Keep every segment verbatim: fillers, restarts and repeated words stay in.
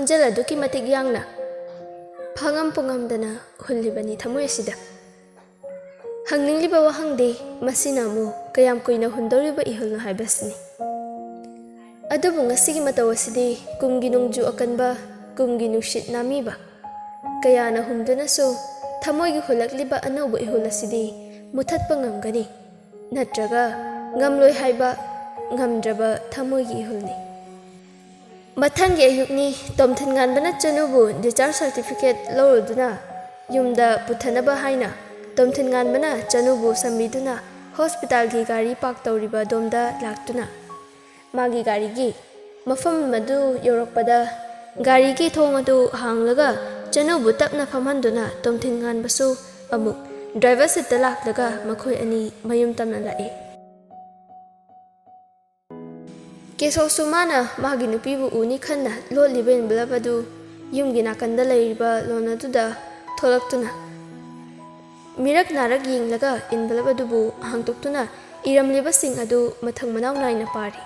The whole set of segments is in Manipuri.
ꯈꯣꯟꯖꯦꯜ ꯑꯗꯨꯛꯀꯤ ꯃꯇꯤꯛ ꯌꯥꯡꯅ, ꯐꯥꯉꯝ ꯄꯨꯉꯝꯗꯅ ꯍꯨꯜꯂꯤꯕꯅꯤ ꯊꯃꯣꯏ ꯑꯁꯤꯗ꯫ ꯍꯪꯅꯤꯡꯂꯤꯕ ꯋꯥꯍꯪꯗꯤ, ꯃꯁꯤꯅ ꯑꯃꯨꯛ ꯀꯌꯥꯝ ꯀꯨꯏꯅ ꯍꯨꯟꯗꯧꯔꯤꯕ ꯏꯍꯨꯜꯅꯣ ꯍꯥꯏꯕꯁꯤꯅꯤ꯫ ꯑꯗꯨꯕꯨ ꯉꯁꯤꯒꯤ ꯃꯇꯧ ꯑꯁꯤꯗꯤ ꯀꯨꯝꯒꯤ ꯅꯣꯡꯖꯨ ꯑꯀꯟꯕ, ꯀꯨꯝꯒꯤ ꯅꯨꯡꯁꯤꯠ ꯅꯥꯃꯤꯕ ꯀꯌꯥꯅ ꯍꯨꯝꯗꯨꯅꯁꯨ ꯊꯃꯣꯏꯒꯤ ꯍꯨꯜꯂꯛꯂꯤꯕ ꯑꯅꯧꯕ ꯏꯍꯨꯜ ꯑꯁꯤꯗꯤ ꯃꯨꯊꯠꯄ ꯉꯝꯒꯅꯤ, ꯅꯠꯇ꯭ꯔꯒ ꯉꯝꯂꯣꯏ ꯍꯥꯏꯕ ꯉꯝꯗ꯭ꯔꯕ ꯊꯃꯣꯏꯒꯤ ꯏꯍꯨꯜꯅꯤ꯫ ꯃꯊꯪꯒꯤ ꯑꯌꯨꯛꯅꯤ꯫ ꯇꯣꯝꯊꯤꯟꯉꯥꯟꯕꯅ ꯆꯅꯨꯕꯨ discharge certificate ꯂꯧꯔꯨꯗꯨꯅ ꯌꯨꯝꯗ ꯄꯨꯊꯅꯕ ꯍꯥꯏꯅ ꯇꯣꯝꯊꯤꯟꯉꯥꯟꯕꯅ ꯆꯅꯨꯕꯨ ꯁꯝꯕꯤꯗꯨꯅ ꯍꯣꯁꯄꯤꯇꯥꯜꯒꯤ ꯒꯥꯔꯤ ꯄꯥꯔꯛ ꯇꯧꯔꯤꯕ ꯑꯗꯣꯝꯗ ꯂꯥꯛꯇꯨꯅ ꯃꯥꯒꯤ ꯒꯥꯔꯤꯒꯤ ꯃꯐꯝ ꯑꯗꯨ ꯌꯧꯔꯛꯄꯗ ꯒꯥꯔꯤꯒꯤ ꯊꯣꯡ ꯑꯗꯨ ꯍꯥꯡꯂꯒ ꯆꯅꯨꯕꯨ ꯇꯞꯅ ꯐꯝꯍꯟꯗꯨꯅ ꯇꯣꯝꯊꯤꯟꯉꯥꯟꯕꯁꯨ ꯑꯃꯨꯛ ꯗ꯭ꯔꯥꯏꯚꯔ ꯁꯤꯠꯇ ꯂꯥꯛꯂꯒ ꯃꯈꯣꯏ ꯑꯅꯤ ꯃꯌꯨꯝ ꯇꯝꯅ ꯂꯥꯛꯏ꯫ ꯀꯦꯁꯣꯁꯨ ꯃꯥꯅ ꯃꯥꯒꯤ ꯅꯨꯄꯤꯕꯨ ꯎꯅꯤ ꯈꯟꯅ ꯂꯣꯠꯂꯤꯕ envelope ꯑꯗꯨ ꯌꯨꯝꯒꯤ ꯅꯥꯀꯟꯗ ꯂꯩꯔꯤꯕ ꯂꯣꯟ ꯑꯗꯨꯗ ꯊꯣꯛꯂꯛꯇꯨꯅ ꯃꯤꯔꯛ ꯅꯥꯔꯛ ꯌꯦꯡꯂꯒ envelope ꯑꯗꯨꯕꯨ ꯍꯥꯡꯗꯣꯛꯇꯨꯅ ꯏꯔꯝꯂꯤꯕꯁꯤꯡ ꯑꯗꯨ ꯃꯊꯪ ꯃꯅꯥꯎ ꯅꯥꯏꯅ ꯄꯥꯔꯤ꯫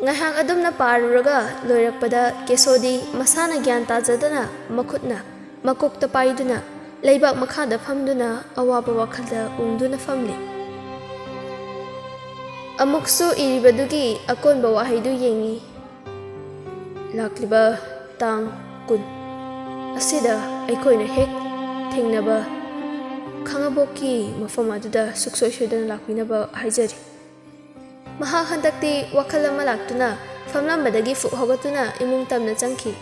ꯉꯥꯏꯍꯥꯛ ꯑꯗꯨꯝꯅ ꯄꯥꯔꯨꯔꯒ ꯂꯣꯏꯔꯛꯄꯗ ꯀꯦꯁꯣꯗꯤ ꯃꯁꯥꯅ ꯒ꯭ꯌꯥꯟ ꯇꯥꯖꯗꯅ ꯃꯈꯨꯠꯅ ꯃꯀꯣꯛꯇ ꯄꯥꯏꯗꯨꯅ ꯂꯩꯕꯥꯛ ꯃꯈꯥꯗ ꯐꯝꯗꯨꯅ ꯑꯋꯥꯕ ꯋꯥꯈꯜꯗ ꯎꯪꯗꯨꯅ ꯐꯝꯂꯤ꯫ ꯑꯃꯨꯛꯁꯨ ꯏꯔꯤꯕꯗꯨꯒꯤ ꯑꯀꯣꯟꯕ ꯋꯥꯍꯩꯗꯨ ꯌꯦꯡꯉꯤ꯫ ꯂꯥꯛꯂꯤꯕ ꯇꯥꯡ ꯀꯨꯟ ꯑꯁꯤꯗ ꯑꯩꯈꯣꯏꯅ ꯍꯦꯛ ꯊꯦꯡꯅꯕ ꯈꯥꯉꯕꯣꯛꯀꯤ ꯃꯐꯝ ꯑꯗꯨꯗ ꯁꯨꯛꯁꯣꯏ ꯁꯣꯏꯗꯅ ꯂꯥꯛꯄꯤꯅꯕ ꯍꯥꯏꯖꯔꯤ꯫ ꯃꯍꯥꯛ ꯍꯟꯗꯛꯇꯤ ꯋꯥꯈꯜ ꯑꯃ ꯂꯥꯛꯇꯨꯅ ꯐꯝꯂꯝꯕꯗꯒꯤ ꯐꯨꯛ ꯍꯧꯒꯠꯇꯨꯅ ꯏꯃꯨꯡ ꯇꯝꯅ ꯆꯪꯈꯤ꯫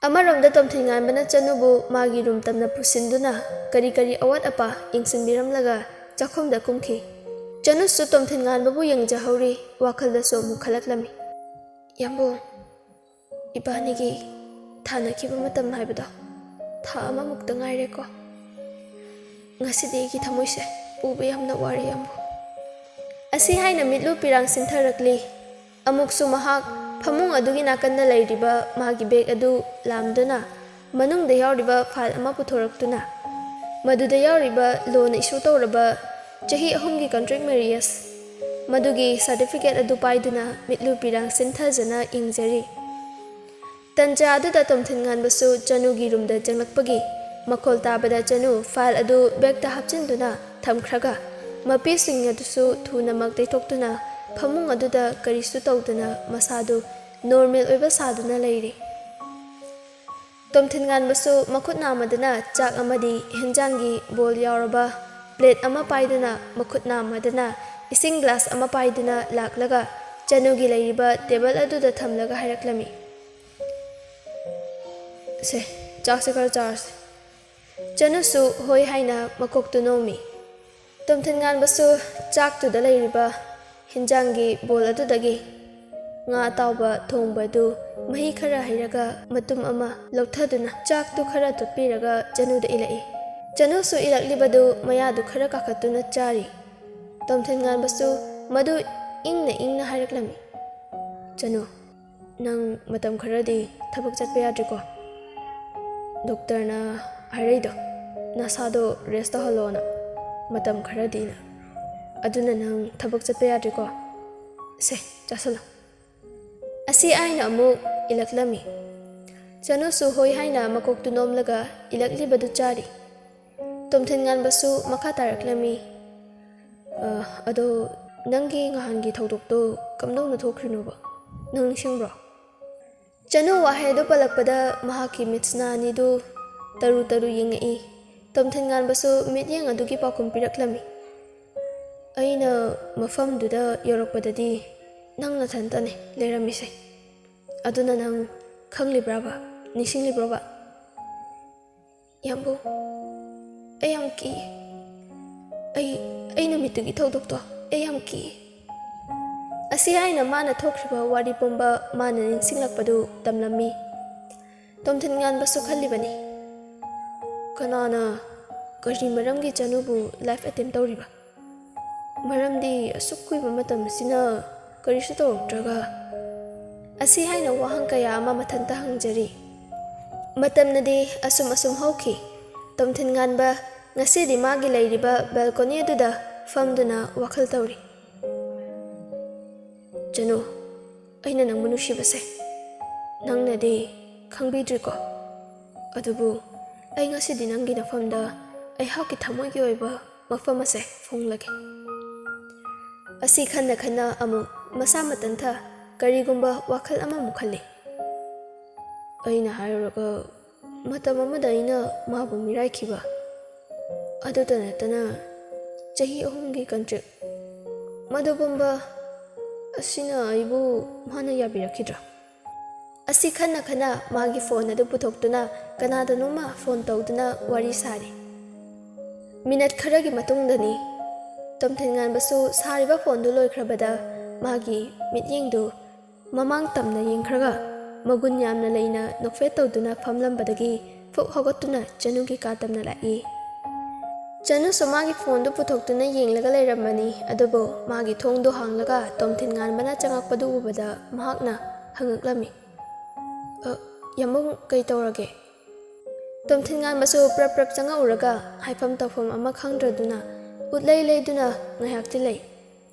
ꯑꯃꯔꯣꯝꯗ ꯇꯣꯝꯊꯤꯟꯉꯥꯟꯕꯅ ꯆꯅꯨꯕꯨ ꯃꯥꯒꯤ ꯔꯨꯝ ꯇꯝꯅ ꯄꯨꯁꯤꯟꯗꯨꯅ ꯀꯔꯤ ꯀꯔꯤ ꯑꯋꯥꯠ ꯑꯄꯥ ꯌꯦꯡꯁꯤꯟꯕꯤꯔꯝꯂꯒ ꯆꯥꯛꯈꯨꯝꯗ ꯀꯨꯝꯈꯤ꯫ ꯆꯅꯨꯁꯨ ꯇꯣꯝꯊꯤꯟꯉꯥꯟꯕꯕꯨ ꯌꯦꯡꯖꯍꯧꯔꯤ꯫ ꯋꯥꯈꯜꯗꯁꯨ ꯑꯃꯨꯛ ꯈꯜꯂꯛꯂꯝꯃꯤ꯫ "ꯌꯥꯝꯕꯨꯡ, ꯏꯕꯥꯅꯤꯒꯤ ꯊꯥꯅꯈꯤꯕ ꯃꯇꯝ ꯍꯥꯏꯕꯗꯣ ꯊꯥ ꯑꯃꯃꯨꯛꯇ ꯉꯥꯏꯔꯦꯀꯣ꯫ ꯉꯁꯤꯗꯤ ꯑꯩꯒꯤ ꯊꯃꯣꯏꯁꯦ ꯄꯨꯕ ꯌꯥꯝꯅ ꯋꯥꯔꯦ, ꯌꯥꯝꯕꯨꯡ꯫" ꯑꯁꯤ ꯍꯥꯏꯅ ꯃꯤꯠꯂꯨ ꯄꯤꯔꯥꯡ ꯁꯤꯟꯊꯔꯛꯂꯤ꯫ ꯑꯃꯨꯛꯁꯨ ꯃꯍꯥꯛ ꯐꯃꯨꯡ ꯑꯗꯨꯒꯤ ꯅꯥꯀꯟꯗ ꯂꯩꯔꯤꯕ ꯃꯥꯒꯤ bag ꯑꯗꯨ ꯂꯥꯝꯗꯨꯅ ꯃꯅꯨꯡꯗ ꯌꯥꯎꯔꯤꯕ file ꯑꯃ ꯄꯨꯊꯣꯔꯛꯇꯨꯅ ꯃꯗꯨꯗ ꯌꯥꯎꯔꯤꯕ ꯂꯣꯟꯅ issue ꯇꯧꯔꯕ ꯆꯍꯤ ꯑꯍꯨꯝꯒꯤ contract marriage ꯃꯗꯨꯒꯤ ꯁꯥꯔꯇꯤꯐꯤꯀꯦꯠ ꯑꯗꯨ ꯄꯥꯏꯗꯨꯅ ꯃꯤꯠꯂꯨ ꯄꯤꯔꯥꯡ ꯁꯤꯟꯊꯖꯅ ꯌꯦꯡꯖꯔꯤ꯫ ꯇꯟꯖꯥ ꯑꯗꯨꯗ ꯇꯣꯝꯊꯤꯟ ꯉꯥꯟꯕꯁꯨ ꯆꯅꯨꯒꯤ ꯔꯨꯝꯗ ꯆꯪꯂꯛꯄꯒꯤ ꯃꯈꯣꯜ ꯇꯥꯕꯗ ꯆꯅꯨ ꯐꯥꯏꯜ ꯑꯗꯨ ꯕꯦꯒꯇ ꯍꯥꯞꯆꯤꯟꯗꯨꯅ ꯊꯝꯈ꯭ꯔꯒ, ꯃꯄꯤꯁꯤꯡ ꯑꯗꯨꯁꯨ ꯊꯨꯅꯃꯛ ꯇꯩꯊꯣꯛꯇꯨꯅ ꯐꯃꯨꯡ ꯑꯗꯨꯗ ꯀꯔꯤꯁꯨ ꯇꯧꯗꯅ ꯃꯁꯥꯗꯨ ꯅꯣꯔꯃꯦꯜ ꯑꯣꯏꯕ ꯁꯥꯗꯨꯅ ꯂꯩꯔꯤ꯫ ꯇꯣꯝꯊꯤꯟ ꯉꯥꯟꯕꯁꯨ ꯃꯈꯨꯠ ꯅꯥꯝꯃꯗꯅ ꯆꯥꯛ ꯑꯃꯗꯤ ꯍꯦꯟꯖꯥꯡꯒꯤ ꯕꯣꯜ ꯌꯥꯎꯔꯕ ꯄ꯭ꯂꯦꯠ ꯑꯃ ꯄꯥꯏꯗꯨꯅ, ꯃꯈꯨꯠ ꯅꯥꯝꯃꯗꯅ ꯏꯁꯤꯡ ꯒ꯭ꯂꯥꯁ ꯑꯃ ꯄꯥꯏꯗꯨꯅ ꯂꯥꯛꯂꯒ ꯆꯅꯨꯒꯤ ꯂꯩꯔꯤꯕ ꯇꯦꯕꯜ ꯑꯗꯨꯗ ꯊꯝꯂꯒ ꯍꯥꯏꯔꯛꯂꯝꯃꯤ, "ꯁꯦ, ꯆꯥꯛꯁꯦ ꯈꯔ ꯆꯥꯔꯁꯦ꯫" ꯆꯅꯨꯁꯨ ꯍꯣꯏ ꯍꯥꯏꯅ ꯃꯀꯣꯛꯇꯨ ꯅꯣꯝꯃꯤ꯫ ꯇꯣꯝꯊꯤꯟ ꯉꯥꯟꯕꯁꯨ ꯆꯥꯛꯇꯨꯗ ꯂꯩꯔꯤꯕ ꯍꯤꯟꯖꯥꯡꯒꯤ ꯕꯣꯜ ꯑꯗꯨꯗꯒꯤ ꯉꯥ ꯑꯇꯥꯎꯕ ꯊꯣꯡꯕ ꯑꯗꯨ ꯃꯍꯤ ꯈꯔ ꯍꯩꯔꯒ ꯃꯇꯨꯝ ꯑꯃ ꯂꯧꯊꯗꯨꯅ ꯆꯥꯛꯇꯨ ꯈꯔ ꯇꯣꯠꯄꯤꯔꯒ ꯆꯅꯨꯗ ꯏꯜꯂꯛꯏ꯫ ꯆꯅꯨꯁꯨ ꯏꯜꯂꯛꯂꯤꯕꯗꯨ ꯃꯌꯥꯗꯨ ꯈꯔ ꯀꯥꯈꯠꯇꯨꯅ ꯆꯥꯔꯤ꯫ ꯇꯣꯝꯊꯤꯟ ꯉꯥꯟꯕꯁꯨ ꯃꯗꯨ ꯏꯪꯅ ꯏꯪꯅ ꯍꯥꯏꯔꯛꯂꯝꯃꯤ, "ꯆꯅꯨ, ꯅꯪ ꯃꯇꯝ ꯈꯔꯗꯤ ꯊꯕꯛ ꯆꯠꯄ ꯌꯥꯗ꯭ꯔꯤꯀꯣ? ꯗꯣꯛꯇꯔꯅ ꯍꯥꯏꯔꯛꯏꯗꯣ ꯅꯁꯥꯗꯣ ꯔꯦꯁ ꯇꯧꯍꯜꯂꯣꯅ, ꯃꯇꯝ ꯈꯔꯗꯤꯅ꯫ ꯑꯗꯨꯅ ꯅꯪ ꯊꯕꯛ ꯆꯠꯄ ꯌꯥꯗ꯭ꯔꯤꯀꯣ? ꯁꯦ, ꯆꯥꯁꯜꯂꯣ꯫" ꯑꯁꯤ ꯑꯩꯅ ꯑꯃꯨꯛ ꯏꯜꯂꯛꯂꯝꯃꯤ꯫ ꯆꯅꯨꯁꯨ ꯍꯣꯏ ꯍꯥꯏꯅ ꯃꯀꯣꯛꯇꯨ ꯅꯣꯝꯂꯒ ꯏꯜꯂꯛꯂꯤꯕꯗꯨ ꯆꯥꯔꯤ꯫ ꯇꯣꯝꯊꯤꯟ ꯉꯥꯟꯕꯁꯨ ꯃꯈꯥ ꯇꯥꯔꯛꯂꯝꯃꯤ, "ꯑ, ꯑꯗꯣ ꯅꯪꯒꯤ ꯅꯍꯥꯟꯒꯤ ꯊꯧꯗꯣꯛꯇꯣ ꯀꯝꯗꯧꯅ ꯊꯣꯛꯈ꯭ꯔꯤꯅꯣꯕ? ꯅꯪ ꯅꯤꯡꯁꯤꯡꯕ꯭ꯔꯣ?" ꯆꯅꯨ ꯋꯥꯍꯩ ꯑꯗꯨ ꯄꯜꯂꯛꯄꯗ ꯃꯍꯥꯛꯀꯤ ꯃꯤꯠꯁꯅꯥ ꯑꯅꯤꯗꯨ ꯇꯔꯨ ꯇꯔꯨ ꯌꯦꯡꯉꯛꯏ꯫ ꯇꯣꯝꯊꯤꯟ ꯉꯥꯟꯕꯁꯨ ꯃꯤꯠꯌꯦꯡ ꯑꯗꯨꯒꯤ ꯄꯥꯎꯈꯨꯝ ꯄꯤꯔꯛꯂꯝꯃꯤ, "ꯑꯩꯅ ꯃꯐꯝꯗꯨꯗ ꯌꯧꯔꯛꯄꯗꯗꯤ ꯅꯪ ꯅꯊꯟꯇꯅꯦ ꯂꯩꯔꯝꯃꯤꯁꯦ꯫ ꯑꯗꯨꯅ ꯅꯪ ꯈꯪꯂꯤꯕ꯭ꯔꯥꯕ? ꯅꯤꯡꯁꯤꯡꯂꯤꯕ꯭ꯔꯣꯕ?" "ꯌꯥꯝꯕꯨꯡ, ꯑꯩ ꯌꯥꯝ ꯀꯤ꯫ ꯑꯩ, ꯑꯩ ꯅꯨꯃꯤꯠꯇꯨꯒꯤ ꯊꯧꯗꯣꯛꯇꯣ ꯑꯩ ꯌꯥꯝ ꯀꯤ꯫" ꯑꯁꯤ ꯍꯥꯏꯅ ꯃꯥꯅ ꯊꯣꯛꯈ꯭ꯔꯤꯕ ꯋꯥꯔꯤ ꯄꯨꯝꯕ ꯃꯥꯅ ꯅꯤꯡꯁꯤꯡꯂꯛꯄꯗꯨ ꯇꯝꯂꯝꯃꯤ꯫ ꯇꯣꯝꯊꯤꯟ ꯉꯥꯟꯕꯁꯨ ꯈꯜꯂꯤꯕꯅꯤ, "ꯀꯅꯥꯅ, ꯀꯔꯤ ꯃꯔꯝꯒꯤ ꯆꯅꯨꯕꯨ ꯂꯥꯏꯐ ꯑꯦꯇꯦꯝ ꯇꯧꯔꯤꯕ? ꯃꯔꯝꯗꯤ ꯑꯁꯨꯛ ꯀꯨꯏꯕ ꯃꯇꯝ ꯑꯁꯤꯅ ꯀꯔꯤꯁꯨ ꯇꯧꯔꯛꯇ꯭ꯔꯒ?" ꯑꯁꯤ ꯍꯥꯏꯅ ꯋꯥꯍꯪ ꯀꯌꯥ ꯑꯃ ꯃꯊꯟꯇ ꯍꯪꯖꯔꯤ꯫ ꯃꯇꯝꯅꯗꯤ ꯑꯁꯨꯝ ꯑꯁꯨꯝ ꯍꯧꯈꯤ꯫ ꯇꯣꯝꯊꯤꯟ ꯉꯥꯟꯕ ꯉꯁꯤꯗꯤ ꯃꯥꯒꯤ ꯂꯩꯔꯤꯕ ꯕꯦꯜꯀꯣꯅꯤ ꯑꯗꯨꯗ ꯐꯝꯗꯨꯅ ꯋꯥꯈꯜ ꯇꯧꯔꯤ꯫ ꯆꯅꯨ, ꯑꯩꯅ ꯅꯪꯕꯨ ꯅꯨꯡꯁꯤꯕꯁꯦ ꯅꯪꯅꯗꯤ ꯈꯪꯕꯤꯗ꯭ꯔꯤꯀꯣ꯫ ꯑꯗꯨꯕꯨ ꯑꯩ ꯉꯁꯤꯗꯤ ꯅꯪꯒꯤ ꯅꯐꯝꯗ ꯑꯩꯍꯥꯛꯀꯤ ꯊꯃꯣꯏꯒꯤ ꯑꯣꯏꯕ ꯃꯐꯝ ꯑꯁꯦ ꯐꯣꯡꯂꯒꯦ꯫ ꯑꯁꯤ ꯈꯟꯅ ꯈꯟꯅ ꯑꯃꯨꯛ ꯃꯁꯥ ꯃꯊꯟꯇ ꯀꯔꯤꯒꯨꯝꯕ ꯋꯥꯈꯜ ꯑꯃꯃꯨꯛ ꯈꯜꯂꯤ꯫ ꯑꯩꯅ ꯍꯥꯏꯔꯨꯔꯒ, ꯃꯇꯝ ꯑꯃꯗ ꯑꯩꯅ ꯃꯥꯕꯨ ꯃꯤꯔꯥꯏꯈꯤꯕ꯫ ꯑꯗꯨꯇ ꯅꯠꯇꯅ ꯆꯍꯤ ꯑꯍꯨꯝꯒꯤ ꯀꯟꯇ꯭ꯔꯦꯛ ꯃꯗꯨ ꯄꯨꯝꯕ ꯑꯁꯤꯅ ꯑꯩꯕꯨ ꯃꯥꯅ ꯌꯥꯕꯤꯔꯛꯈꯤꯗ꯭ꯔꯥ? ꯑꯁꯤ ꯈꯟꯅ ꯈꯟꯅ ꯃꯥꯒꯤ ꯐꯣꯟ ꯑꯗꯨ ꯄꯨꯊꯣꯛꯇꯨꯅ ꯀꯅꯥꯗꯅꯣꯃ ꯐꯣꯟ ꯇꯧꯗꯨꯅ ꯋꯥꯔꯤ ꯁꯥꯔꯤ꯫ ꯃꯤꯅꯠ ꯈꯔꯒꯤ ꯃꯇꯨꯡꯗꯅꯤ꯫ ꯇꯣꯝꯊꯤꯟꯉꯥꯟꯕꯁꯨ ꯁꯥꯔꯤꯕ ꯐꯣꯟꯗꯨ ꯂꯣꯏꯈ꯭ꯔꯕꯗ ꯃꯥꯒꯤ ꯃꯤꯠꯌꯦꯡꯗꯨ ꯃꯃꯥꯡ ꯇꯝꯅ ꯌꯦꯡꯈ꯭ꯔꯒ ꯃꯒꯨꯟ ꯌꯥꯝꯅ ꯂꯩꯅ ꯅꯣꯛꯐꯦꯠ ꯇꯧꯗꯨꯅ ꯐꯝꯂꯝꯕꯗꯒꯤ ꯐꯨꯛ ꯍꯧꯒꯠꯇꯨꯅ ꯆꯅꯨꯒꯤ ꯀꯥ ꯇꯝꯅ ꯂꯥꯛꯏ꯫ ꯆꯅꯨꯁꯨ ꯃꯥꯒꯤ ꯐꯣꯟꯗꯨ ꯄꯨꯊꯣꯛꯇꯨꯅ ꯌꯦꯡꯂꯒ ꯂꯩꯔꯝꯕꯅꯤ, ꯑꯗꯨꯕꯨ ꯃꯥꯒꯤ ꯊꯣꯡꯗꯨ ꯍꯥꯡꯂꯒ ꯇꯣꯝꯊꯤꯟꯉꯥꯟꯕꯅ ꯆꯪꯉꯛꯄꯗꯨ ꯎꯕꯗ ꯃꯍꯥꯛꯅ ꯍꯪꯉꯛꯂꯝꯃꯤ, "ꯑ, ꯌꯥꯝꯕꯨꯡ, ꯀꯩ ꯇꯧꯔꯒꯦ?" ꯇꯣꯝꯊꯤꯟꯉꯥꯟꯕꯁꯨ ꯄ꯭ꯔꯞ ꯄ꯭ꯔꯞ ꯆꯪꯉꯛꯎꯔꯒ ꯍꯥꯏꯐꯝ ꯇꯧꯐꯝ ꯑꯃ ꯈꯪꯗ꯭ꯔꯗꯨꯅ ꯎꯠꯂꯩ ꯂꯩꯗꯨꯅ ꯉꯥꯏꯍꯥꯛꯇꯤ ꯂꯩ꯫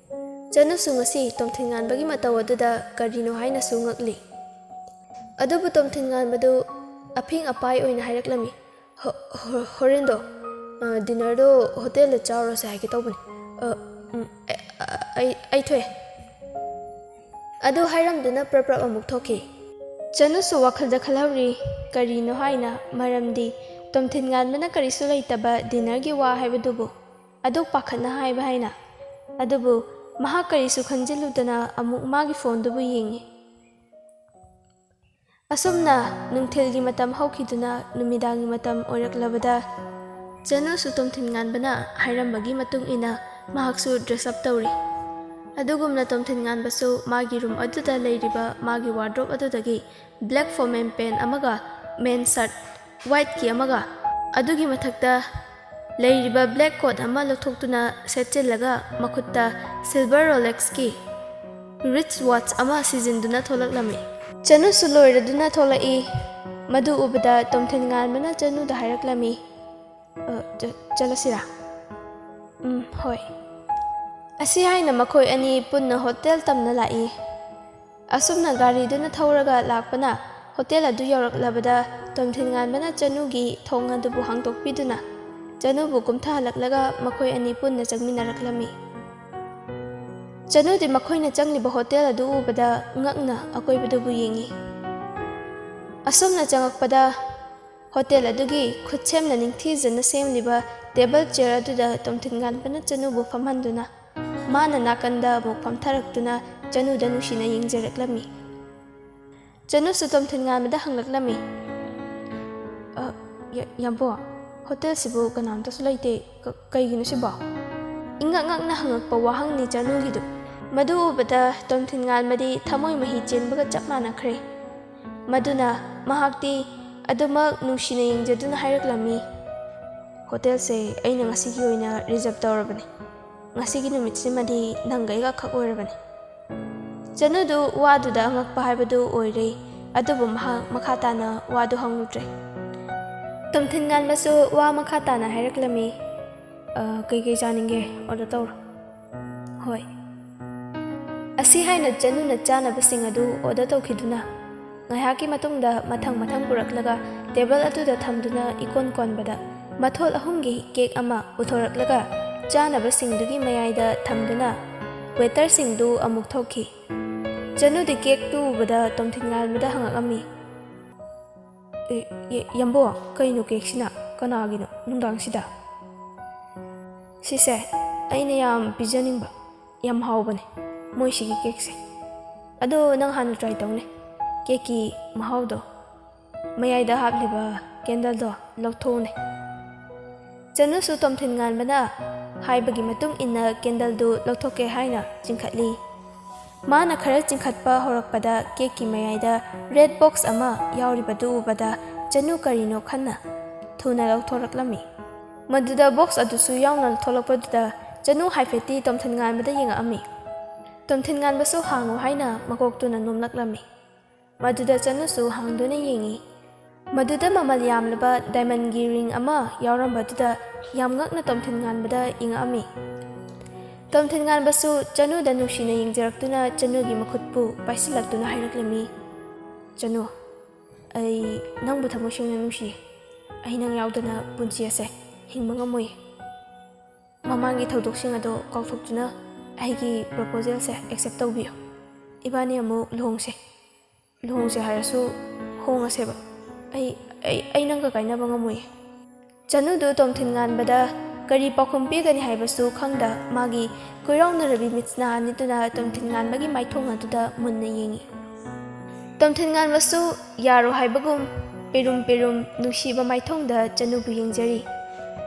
ꯆꯅꯨꯁꯨ ꯉꯁꯤ ꯇꯣꯝꯊꯤꯟꯉꯥꯟꯕꯒꯤ ꯃꯇꯧ ꯑꯗꯨꯗ ꯀꯔꯤꯅꯣ ꯍꯥꯏꯅꯁꯨ ꯉꯛꯂꯤ꯫ ꯑꯗꯨꯕꯨ ꯇꯣꯝꯊꯤꯟꯉꯥꯟꯕꯗꯨ ꯑꯐꯤꯡ ꯑꯄꯥꯏ ꯑꯣꯏꯅ ꯍꯥꯏꯔꯛꯂꯝꯃꯤ, "ꯍꯣ-, ꯍꯣ-, ꯍꯣꯔꯦꯟꯗꯣ, ꯑ, ꯗꯤꯅꯔꯗꯣ ꯍꯣꯇꯦꯜꯗ ꯆꯥꯎꯔꯁꯦ ꯍꯥꯏꯒꯦ ꯇꯧꯕꯅꯤ꯫ ꯑ, ꯎꯝ, ꯑ, ꯑ, ꯑꯩ, ꯑꯩ ꯊꯣꯛꯑꯦ꯫" ꯑꯗꯨ ꯍꯥꯏꯔꯝꯗꯨꯅ ꯄ꯭ꯔꯞ ꯄ꯭ꯔꯞ ꯑꯃꯨꯛ ꯊꯣꯛꯈꯤ꯫ ꯆꯅꯨꯁꯨ ꯋꯥꯈꯜꯗ ꯈꯜꯍꯧꯔꯤ, ꯀꯔꯤꯅꯣ ꯍꯥꯏꯅ, ꯃꯔꯝꯗꯤ ꯇꯣꯝꯊꯤꯟꯉꯥꯟꯕꯅ ꯀꯔꯤꯁꯨ ꯂꯩꯇꯕ ꯗꯤꯅꯔꯒꯤ ꯋꯥ ꯍꯥꯏꯕꯗꯨꯕꯨ ꯑꯗꯨꯛ ꯄꯥꯈꯠꯅ ꯍꯥꯏꯕ ꯍꯥꯏꯅ꯫ ꯑꯗꯨꯕꯨ ꯃꯍꯥꯛ ꯀꯔꯤꯁꯨ ꯈꯟꯖꯤꯜꯂꯨꯗꯅ ꯑꯃꯨꯛ ꯃꯥꯒꯤ ꯐꯣꯟꯗꯨꯕꯨ ꯌꯦꯡꯉꯤ꯫ ꯑꯁꯨꯝꯅ ꯅꯨꯡꯊꯤꯜꯒꯤ ꯃꯇꯝ ꯍꯧꯈꯤꯗꯨꯅ ꯅꯨꯃꯤꯗꯥꯡꯒꯤ ꯃꯇꯝ ꯑꯣꯏꯔꯛꯂꯕꯗ, ꯆꯅꯨꯁꯨ ꯇꯣꯝꯊꯤꯟꯉꯥꯟꯕꯅ ꯍꯥꯏꯔꯝꯕꯒꯤ ꯃꯇꯨꯡ ꯏꯟꯅ ꯃꯍꯥꯛꯁꯨ dress up ꯇꯧꯔꯤ꯫ ꯑꯗꯨꯒꯨꯝꯅ ꯇꯣꯝꯊꯤꯟꯉꯥꯟꯕꯁꯨ ꯃꯥꯒꯤ room ꯑꯗꯨꯗ ꯂꯩꯔꯤꯕ ꯃꯥꯒꯤ wardrobe ꯑꯗꯨꯗꯒꯤ black formal pant ꯑꯃꯒ men shirt whiteꯀꯤ ꯑꯃꯒ, ꯑꯗꯨꯒꯤ ꯃꯊꯛꯇ ꯂꯩꯔꯤꯕ black coat ꯑꯃ ꯂꯧꯊꯣꯛꯇꯨꯅ ꯁꯦꯠꯆꯤꯜꯂꯒ ꯃꯈꯨꯠꯇ silver Rolexꯀꯤ wrist watch ꯑꯃ ꯁꯤꯖꯤꯟꯗꯨꯅ ꯊꯣꯛꯂꯛꯂꯝꯃꯤ꯫ ꯆꯅꯨꯁꯨ ꯂꯣꯏꯔꯗꯨꯅ ꯊꯣꯛꯂꯛꯏ꯫ ꯃꯗꯨ ꯎꯕꯗ ꯇꯣꯝꯊꯤꯟꯉꯥꯟꯕꯅ ꯆꯅꯨꯗ ꯍꯥꯏꯔꯛꯂꯝꯃꯤ, "ꯑ, ꯆ-, ꯆꯠꯂꯁꯤꯔꯥ?" "ꯎꯝ, ꯍꯣꯏ꯫" ꯑꯁꯤ ꯍꯥꯏꯅ ꯃꯈꯣꯏ ꯑꯅꯤ ꯄꯨꯟꯅ ꯍꯣꯇꯦꯜ ꯇꯝꯅ ꯂꯥꯛꯏ꯫ ꯑꯁꯨꯝꯅ ꯒꯥꯔꯤꯗꯨꯅ ꯊꯧꯔꯒ ꯂꯥꯛꯄꯅ ꯍꯣꯇꯦꯜ ꯑꯗꯨ ꯌꯧꯔꯛꯂꯕꯗ ꯇꯣꯝꯊꯤꯟꯉꯥꯟꯕꯅ ꯆꯅꯨꯒꯤ ꯊꯣꯡ ꯑꯗꯨꯕꯨ ꯍꯥꯡꯗꯣꯛꯄꯤꯗꯨꯅ ꯆꯅꯨꯕꯨ ꯀꯨꯝꯊꯍꯜꯂꯛꯂꯒ ꯃꯈꯣꯏ ꯑꯅꯤ ꯄꯨꯟꯅ ꯆꯪꯃꯤꯟꯅꯔꯛꯂꯝꯃꯤ꯫ ꯆꯅꯨꯗꯤ ꯃꯈꯣꯏꯅ ꯆꯪꯂꯤꯕ ꯍꯣꯇꯦꯜ ꯑꯗꯨ ꯎꯕꯗ ꯉꯛꯅ ꯑꯀꯣꯏꯕꯗꯨꯕꯨ ꯌꯦꯡꯏ꯫ ꯑꯁꯨꯝꯅ ꯆꯪꯉꯛꯄꯗ ꯍꯣꯇꯦꯜ ꯑꯗꯨꯒꯤ ꯈꯨꯠꯁꯦꯝꯅ ꯅꯤꯡꯊꯤꯖꯅ ꯁꯦꯝꯂꯤꯕ ꯇꯦꯕꯜ ꯆꯤꯌꯔ ꯑꯗꯨꯗ ꯇꯣꯝꯊꯤꯟꯉꯥꯟꯕꯅ ꯆꯅꯨꯕꯨ ꯐꯝꯍꯟꯗꯨꯅ ꯃꯥꯅ ꯅꯥꯀꯟꯗ ꯑꯃꯨꯛ ꯐꯝꯊꯔꯛꯇꯨꯅ ꯆꯅꯨꯗ ꯅꯨꯡꯁꯤꯅ ꯌꯦꯡꯖꯔꯛꯂꯝꯃꯤ꯫ ꯆꯅꯨꯁꯨ ꯇꯣꯝꯊꯤꯟꯉꯥꯟꯕꯗ ꯍꯪꯂꯛꯂꯝꯃꯤ, "ꯑ, ꯌ-, ꯌꯥꯝꯕꯣ, ꯍꯣꯇꯦꯜꯁꯤꯕꯨ ꯀꯅꯥꯝꯇꯁꯨ ꯂꯩꯇꯦ, ꯀ-, ꯀꯩꯒꯤꯅꯣ ꯁꯤꯕꯣ?" ꯏꯉꯛ ꯉꯛꯅ ꯍꯪꯉꯛꯄ ꯋꯥꯍꯪꯅꯤ ꯆꯅꯨꯒꯤꯗꯨ꯫ ꯃꯗꯨ ꯎꯕꯗ ꯇꯣꯝꯊꯤꯟꯉꯥꯟꯕꯗꯤ ꯊꯃꯣꯏ ꯃꯍꯤ ꯆꯦꯟꯕꯒ ꯆꯞ ꯃꯥꯟꯅꯈ꯭ꯔꯦ꯫ ꯃꯗꯨꯅ ꯃꯍꯥꯛꯇꯤ ꯑꯗꯨꯃꯛ ꯅꯨꯡꯁꯤꯅ ꯌꯦꯡꯖꯗꯨꯅ ꯍꯥꯏꯔꯛꯂꯝꯃꯤ, "ꯍꯣꯇꯦꯜꯁꯦ ꯑꯩꯅ ꯉꯁꯤꯒꯤ ꯑꯣꯏꯅ ꯔꯤꯖꯔꯞ ꯇꯧꯔꯕꯅꯤ꯫ ꯉꯁꯤꯒꯤ ꯅꯨꯃꯤꯠꯁꯤꯃꯗꯤ ꯅꯪꯒ ꯑꯩꯒ ꯈꯛ ꯑꯣꯏꯔꯕꯅꯤ꯫" ꯆꯅꯨꯗꯨ ꯋꯥꯗꯨꯗ ꯑꯉꯛꯄ ꯍꯥꯏꯕꯗꯨ ꯑꯣꯏꯔꯦ, ꯑꯗꯨꯕꯨ ꯃꯍꯥꯛ ꯃꯈꯥ ꯇꯥꯅ ꯋꯥꯗꯨ ꯍꯪꯂꯨꯗ꯭ꯔꯦ꯫ ꯇꯣꯝꯊꯤꯟꯉꯥꯟꯕꯁꯨ ꯋꯥ ꯃꯈꯥ ꯇꯥꯅ ꯍꯥꯏꯔꯛꯂꯝꯃꯤ, "ꯑ, ꯀꯩꯀꯩ ꯆꯥꯅꯤꯡꯒꯦ? ꯑꯣꯔꯗꯔ ꯇꯧꯔꯣ꯫" "ꯍꯣꯏ꯫" ꯑꯁꯤ ꯍꯥꯏꯅ ꯆꯅꯨꯅ ꯆꯥꯅꯕꯁꯤꯡ ꯑꯗꯨ ꯑꯣꯔꯗꯔ ꯇꯧꯈꯤꯗꯨꯅ ꯉꯥꯏꯍꯥꯛꯀꯤ ꯃꯇꯨꯡꯗ ꯃꯊꯪ ꯃꯊꯪ ꯄꯨꯔꯛꯂꯒ ꯇꯦꯕꯜ ꯑꯗꯨꯗ ꯊꯝꯗꯨꯅ ꯏꯀꯣꯟ ꯀꯣꯟꯕꯗ ꯃꯊꯣꯜ ꯑꯍꯨꯝꯒꯤ ꯀꯦꯛ ꯑꯃ ꯄꯨꯊꯣꯔꯛꯂꯒ ꯆꯥꯅꯕꯁꯤꯡꯗꯨꯒꯤ ꯃꯌꯥꯏꯗ ꯊꯝꯗꯨꯅ ꯋꯦꯇꯔꯁꯤꯡꯗꯨ ꯑꯃꯨꯛ ꯊꯣꯛꯈꯤ꯫ ꯆꯅꯨꯗꯤ ꯀꯦꯛꯇꯨ ꯎꯕꯗ ꯇꯣꯝꯊꯤꯟꯉꯥꯟꯕꯗ ꯍꯪꯉꯛꯑꯝꯃꯤ, "ꯑꯦ, ꯑꯦ, ꯌꯥꯝꯕꯣ, ꯀꯩꯅꯣ ꯀꯦꯛꯁꯤꯅ? ꯀꯅꯥꯒꯤꯅꯣ ꯅꯨꯡꯗꯥꯡꯁꯤꯗ?" "ꯁꯤꯁꯦ ꯑꯩꯅ ꯌꯥꯝ ꯄꯤꯖꯅꯤꯡꯕ, ꯌꯥꯝ ꯍꯥꯎꯕꯅꯦ ꯃꯣꯏꯁꯤꯒꯤ ꯀꯦꯛꯁꯦ꯫ ꯑꯗꯣ ꯅꯪ ꯍꯥꯟꯅ ꯇ꯭ꯔꯥꯏ ꯇꯧꯅꯦ꯫ ꯀꯦꯛꯀꯤ ꯃꯍꯥꯎꯗꯣ, ꯃꯌꯥꯏꯗ ꯍꯥꯞꯂꯤꯕ ꯀꯦꯟꯗꯜꯗꯣ ꯂꯧꯊꯣꯛꯎꯅꯦ꯫" ꯆꯅꯨꯁꯨ ꯇꯣꯝꯊꯤꯟꯉꯥꯟꯕꯅ ꯍꯥꯏꯕꯒꯤ ꯃꯇꯨꯡ ꯏꯟꯅ ꯀꯦꯟꯗꯜꯗꯨ ꯂꯧꯊꯣꯛꯀꯦ ꯍꯥꯏꯅ ꯆꯤꯡꯈꯠꯂꯤ꯫ ꯃꯥꯅ ꯈꯔ ꯆꯤꯡꯈꯠꯄ ꯍꯧꯔꯛꯄꯗ ꯀꯦꯛꯀꯤ ꯃꯌꯥꯏꯗ ꯔꯦꯗ ꯕꯣꯛꯁ ꯑꯃ ꯌꯥꯎꯔꯤꯕꯗꯨ ꯎꯕꯗ ꯆꯅꯨ ꯀꯔꯤꯅꯣ ꯈꯟꯅ ꯊꯨꯅ ꯂꯧꯊꯣꯔꯛꯂꯝꯃꯤ꯫ ꯃꯗꯨꯗ ꯕꯣꯛꯁ ꯑꯗꯨꯁꯨ ꯌꯥꯎꯅ ꯊꯣꯛꯂꯛꯄꯗꯨꯗ ꯆꯅꯨ ꯍꯥꯏꯐꯦꯠꯇꯤ ꯇꯣꯝꯊꯤꯟꯉꯥꯟꯕꯗ ꯌꯦꯡꯉꯛꯑꯝꯃꯤ꯫ ꯇꯣꯝꯊꯤꯟꯉꯥꯟꯕꯁꯨ ꯍꯥꯡꯉꯨ ꯍꯥꯏꯅ ꯃꯀꯣꯛꯇꯨꯅ ꯅꯣꯝꯂꯛꯂꯝꯃꯤ꯫ ꯃꯗꯨꯗ ꯆꯅꯨꯁꯨ ꯍꯥꯡꯗꯨꯅ ꯌꯦꯡꯉꯤ꯫ ꯃꯗꯨꯗ ꯃꯃꯜ ꯌꯥꯝꯂꯕ ꯗꯥꯏꯃꯟꯒꯤ ꯔꯤꯡ ꯑꯃ ꯌꯥꯎꯔꯝꯕꯗꯨꯗ ꯌꯥꯝ ꯉꯛꯅ ꯇꯣꯝꯊꯤꯟꯉꯥꯟꯕꯗ ꯌꯦꯡꯉꯛꯑꯝꯃꯤ꯫ ꯇꯣꯝꯊꯤꯟ ꯉꯥꯟꯕꯁꯨ ꯆꯅꯨꯗ ꯅꯨꯡꯁꯤꯅ ꯌꯦꯡꯖꯔꯛꯇꯨꯅ ꯆꯅꯨꯒꯤ ꯃꯈꯨꯠꯄꯨ ꯄꯥꯏꯁꯤꯜꯂꯛꯇꯨꯅ ꯍꯥꯏꯔꯛꯂꯝꯃꯤ, "ꯆꯅꯨ, ꯑꯩ ꯅꯪꯕꯨ ꯊꯃꯣꯏ ꯁꯦꯡꯅ ꯅꯨꯡꯁꯤ꯫ ꯑꯩ ꯅꯪ ꯌꯥꯎꯗꯅ ꯄꯨꯟꯁꯤ ꯑꯁꯦ ꯍꯤꯡꯕ ꯉꯝꯃꯣꯏ꯫ ꯃꯃꯥꯡꯒꯤ ꯊꯧꯗꯣꯛꯁꯤꯡ ꯑꯗꯣ ꯀꯥꯎꯊꯣꯛꯇꯨꯅ ꯑꯩꯒꯤ ꯄ꯭ꯔꯣꯄꯣꯖꯦꯜꯁꯦ ꯑꯦꯛꯁꯦꯞ ꯇꯧꯕꯤꯌꯨ꯫ ꯏꯕꯥꯅꯤ ꯑꯃꯨꯛ ꯂꯨꯍꯣꯡꯁꯦ꯫ ꯂꯨꯍꯣꯡꯁꯦ ꯍꯥꯏꯔꯁꯨ ꯍꯣꯡꯉꯁꯦꯕ꯫ ꯑꯩ, ꯑꯩ, ꯑꯩ ꯅꯪꯒ ꯀꯥꯏꯅꯕ ꯉꯝꯃꯣꯏꯌꯦ꯫" ꯆꯅꯨꯗꯨ ꯇꯣꯝꯊꯤꯟ ꯉꯥꯟꯕꯗ ꯀꯔꯤ ꯄꯥꯎꯈꯨꯝ ꯄꯤꯒꯅꯤ ꯍꯥꯏꯕꯁꯨ ꯈꯪꯗ ꯃꯥꯒꯤ ꯀꯣꯏꯔꯥꯎꯅꯔꯕꯤ ꯃꯤꯠꯁꯅꯥ ꯑꯅꯤꯗꯨꯅ ꯇꯣꯝꯊꯤꯟ ꯉꯥꯟꯕꯒꯤ ꯃꯥꯏꯊꯣꯡ ꯑꯗꯨꯗ ꯃꯨꯟꯅ ꯌꯦꯡꯉꯤ꯫ ꯇꯣꯝꯊꯤꯟ ꯉꯥꯟꯕꯁꯨ ꯌꯥꯔꯣ ꯍꯥꯏꯕꯒꯨꯝ ꯄꯤꯔꯨꯝ ꯄꯤꯔꯨꯝ ꯅꯨꯡꯁꯤꯕ ꯃꯥꯏꯊꯣꯡꯗ ꯆꯅꯨꯕꯨ ꯌꯦꯡꯖꯔꯤ꯫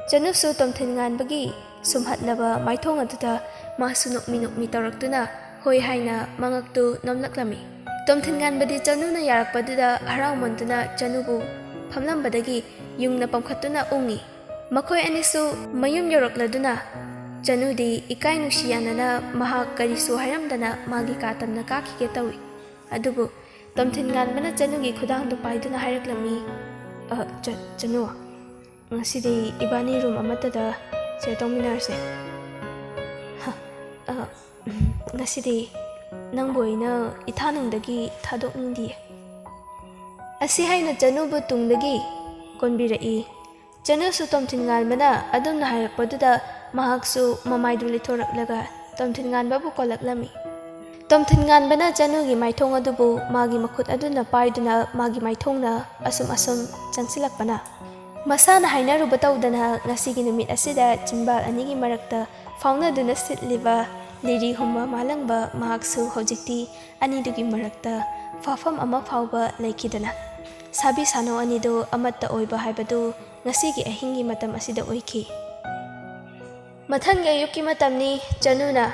ꯆꯅꯨꯁꯨ ꯇꯣꯝꯊꯤꯟ ꯉꯥꯟꯕꯒꯤ ꯁꯨꯝꯍꯠꯂꯕ ꯃꯥꯏꯊꯣꯡ ꯑꯗꯨꯗ ꯃꯥꯁꯨ ꯅꯣꯛꯃꯤ ꯅꯣꯛꯃꯤ ꯇꯧꯔꯛꯇꯨꯅ ꯍꯣꯏ ꯍꯥꯏꯅ ꯃꯉꯛꯇꯨ ꯅꯣꯝꯂꯛꯂꯝꯃꯤ꯫ ꯇꯣꯝꯊꯤꯟ ꯉꯥꯟꯕꯗꯤ ꯆꯅꯨꯅ ꯌꯥꯔꯛꯄꯗꯨꯗ ꯍꯔꯥꯎꯃꯟꯗꯨꯅ ꯆꯅꯨꯕꯨ ꯐꯝꯂꯝꯕꯗꯒꯤ ꯌꯨꯡꯅ ꯄꯝꯈꯠꯇꯨꯅ ꯎꯡꯉꯤ꯫ ꯃꯈꯣꯏ ꯑꯅꯤꯁꯨ ꯃꯌꯨꯝ ꯌꯧꯔꯛꯂꯗꯨꯅ ꯆꯅꯨꯗꯤ ꯏꯀꯥꯏ ꯅꯨꯡꯁꯤ ꯌꯥꯅꯅ ꯃꯍꯥꯛ ꯀꯔꯤꯁꯨ ꯍꯥꯏꯔꯝꯗꯅ ꯃꯥꯒꯤ ꯀꯥ ꯇꯝꯅ ꯀꯥꯈꯤꯒꯦ ꯇꯧꯏ꯫ ꯑꯗꯨꯕꯨ ꯇꯣꯝꯊꯤꯟ ꯉꯥꯟꯕꯅ ꯆꯅꯨꯒꯤ ꯈꯨꯗꯥꯡꯗꯨ ꯄꯥꯏꯗꯨꯅ ꯍꯥꯏꯔꯛꯂꯝꯃꯤ, "ꯑ, ꯆ-, ꯆꯅꯨ, ꯉꯁꯤꯗꯤ ꯏꯕꯥꯅꯤ ꯔꯨꯝ ꯑꯃꯠꯇꯗ ꯁꯦꯌꯔ ꯇꯧꯃꯤꯟꯅꯔꯁꯦ꯫ ꯍ, ꯑ, ꯉꯁꯤꯗꯤ ꯅꯪꯕꯨ ꯑꯩꯅ ꯏꯊꯥꯅꯨꯡꯗꯒꯤ ꯊꯥꯗꯣꯛꯅꯤꯡꯗꯤꯌꯦ꯫" ꯑꯁꯤ ꯍꯥꯏꯅ ꯆꯅꯨꯕꯨ ꯇꯨꯡꯗꯒꯤ ꯀꯣꯟꯕꯤꯔꯛꯏ꯫ ꯆꯅꯨꯁꯨ ꯇꯣꯝꯊꯤꯟ ꯉꯥꯟꯕꯅ ꯑꯗꯨꯝꯅ ꯍꯥꯏꯔꯛꯄꯗꯨꯗ ꯃꯍꯥꯛꯁꯨ ꯃꯃꯥꯏꯗꯨ ꯂꯩꯊꯣꯔꯛꯂꯒ ꯇꯣꯝꯊꯤꯟ ꯉꯥꯟꯕꯕꯨ ꯀꯣꯜꯂꯛꯂꯝꯃꯤ꯫ ꯇꯣꯝꯊꯤꯟ ꯉꯥꯟꯕꯅ ꯆꯅꯨꯒꯤ ꯃꯥꯏꯊꯣꯡ ꯑꯗꯨꯕꯨ ꯃꯥꯒꯤ ꯃꯈꯨꯠ ꯑꯗꯨꯅ ꯄꯥꯏꯗꯨꯅ ꯃꯥꯒꯤ ꯃꯥꯏꯊꯣꯡꯅ ꯑꯁꯨꯝ ꯑꯁꯨꯝ ꯆꯪꯁꯤꯜꯂꯛꯄꯅ ꯃꯁꯥꯅ ꯍꯥꯏꯅꯔꯨꯕ ꯇꯧꯗꯅ ꯉꯁꯤꯒꯤ ꯅꯨꯃꯤꯠ ꯑꯁꯤꯗ ꯆꯤꯟꯕꯥꯜ ꯑꯅꯤꯒꯤ ꯃꯔꯛꯇ ꯐꯥꯎꯅꯗꯨꯅ ꯁꯤꯠꯂꯤꯕ ꯂꯤꯔꯤ ꯍꯨꯝꯕ ꯃꯥꯂꯪꯕ ꯃꯍꯥꯛꯁꯨ ꯍꯧꯖꯤꯛꯇꯤ ꯑꯅꯤꯗꯨꯒꯤ ꯃꯔꯛꯇ ꯐꯥꯎꯐꯝ ꯑꯃ ꯐꯥꯎꯕ ꯂꯩꯈꯤꯗꯅ ꯁꯥꯕꯤ ꯁꯥꯅꯧ ꯑꯅꯤꯗꯨ ꯑꯃꯠꯇ ꯑꯣꯏꯕ ꯍꯥꯏꯕꯗꯨ ꯉꯁꯤꯒꯤ ꯑꯍꯤꯡꯒꯤ ꯃꯇꯝ ꯑꯁꯤꯗ ꯑꯣꯏꯈꯤ꯫ ꯃꯊꯪꯒꯤ ꯑꯌꯨꯛꯀꯤ ꯃꯇꯝꯅꯤ꯫ ꯆꯅꯨꯅ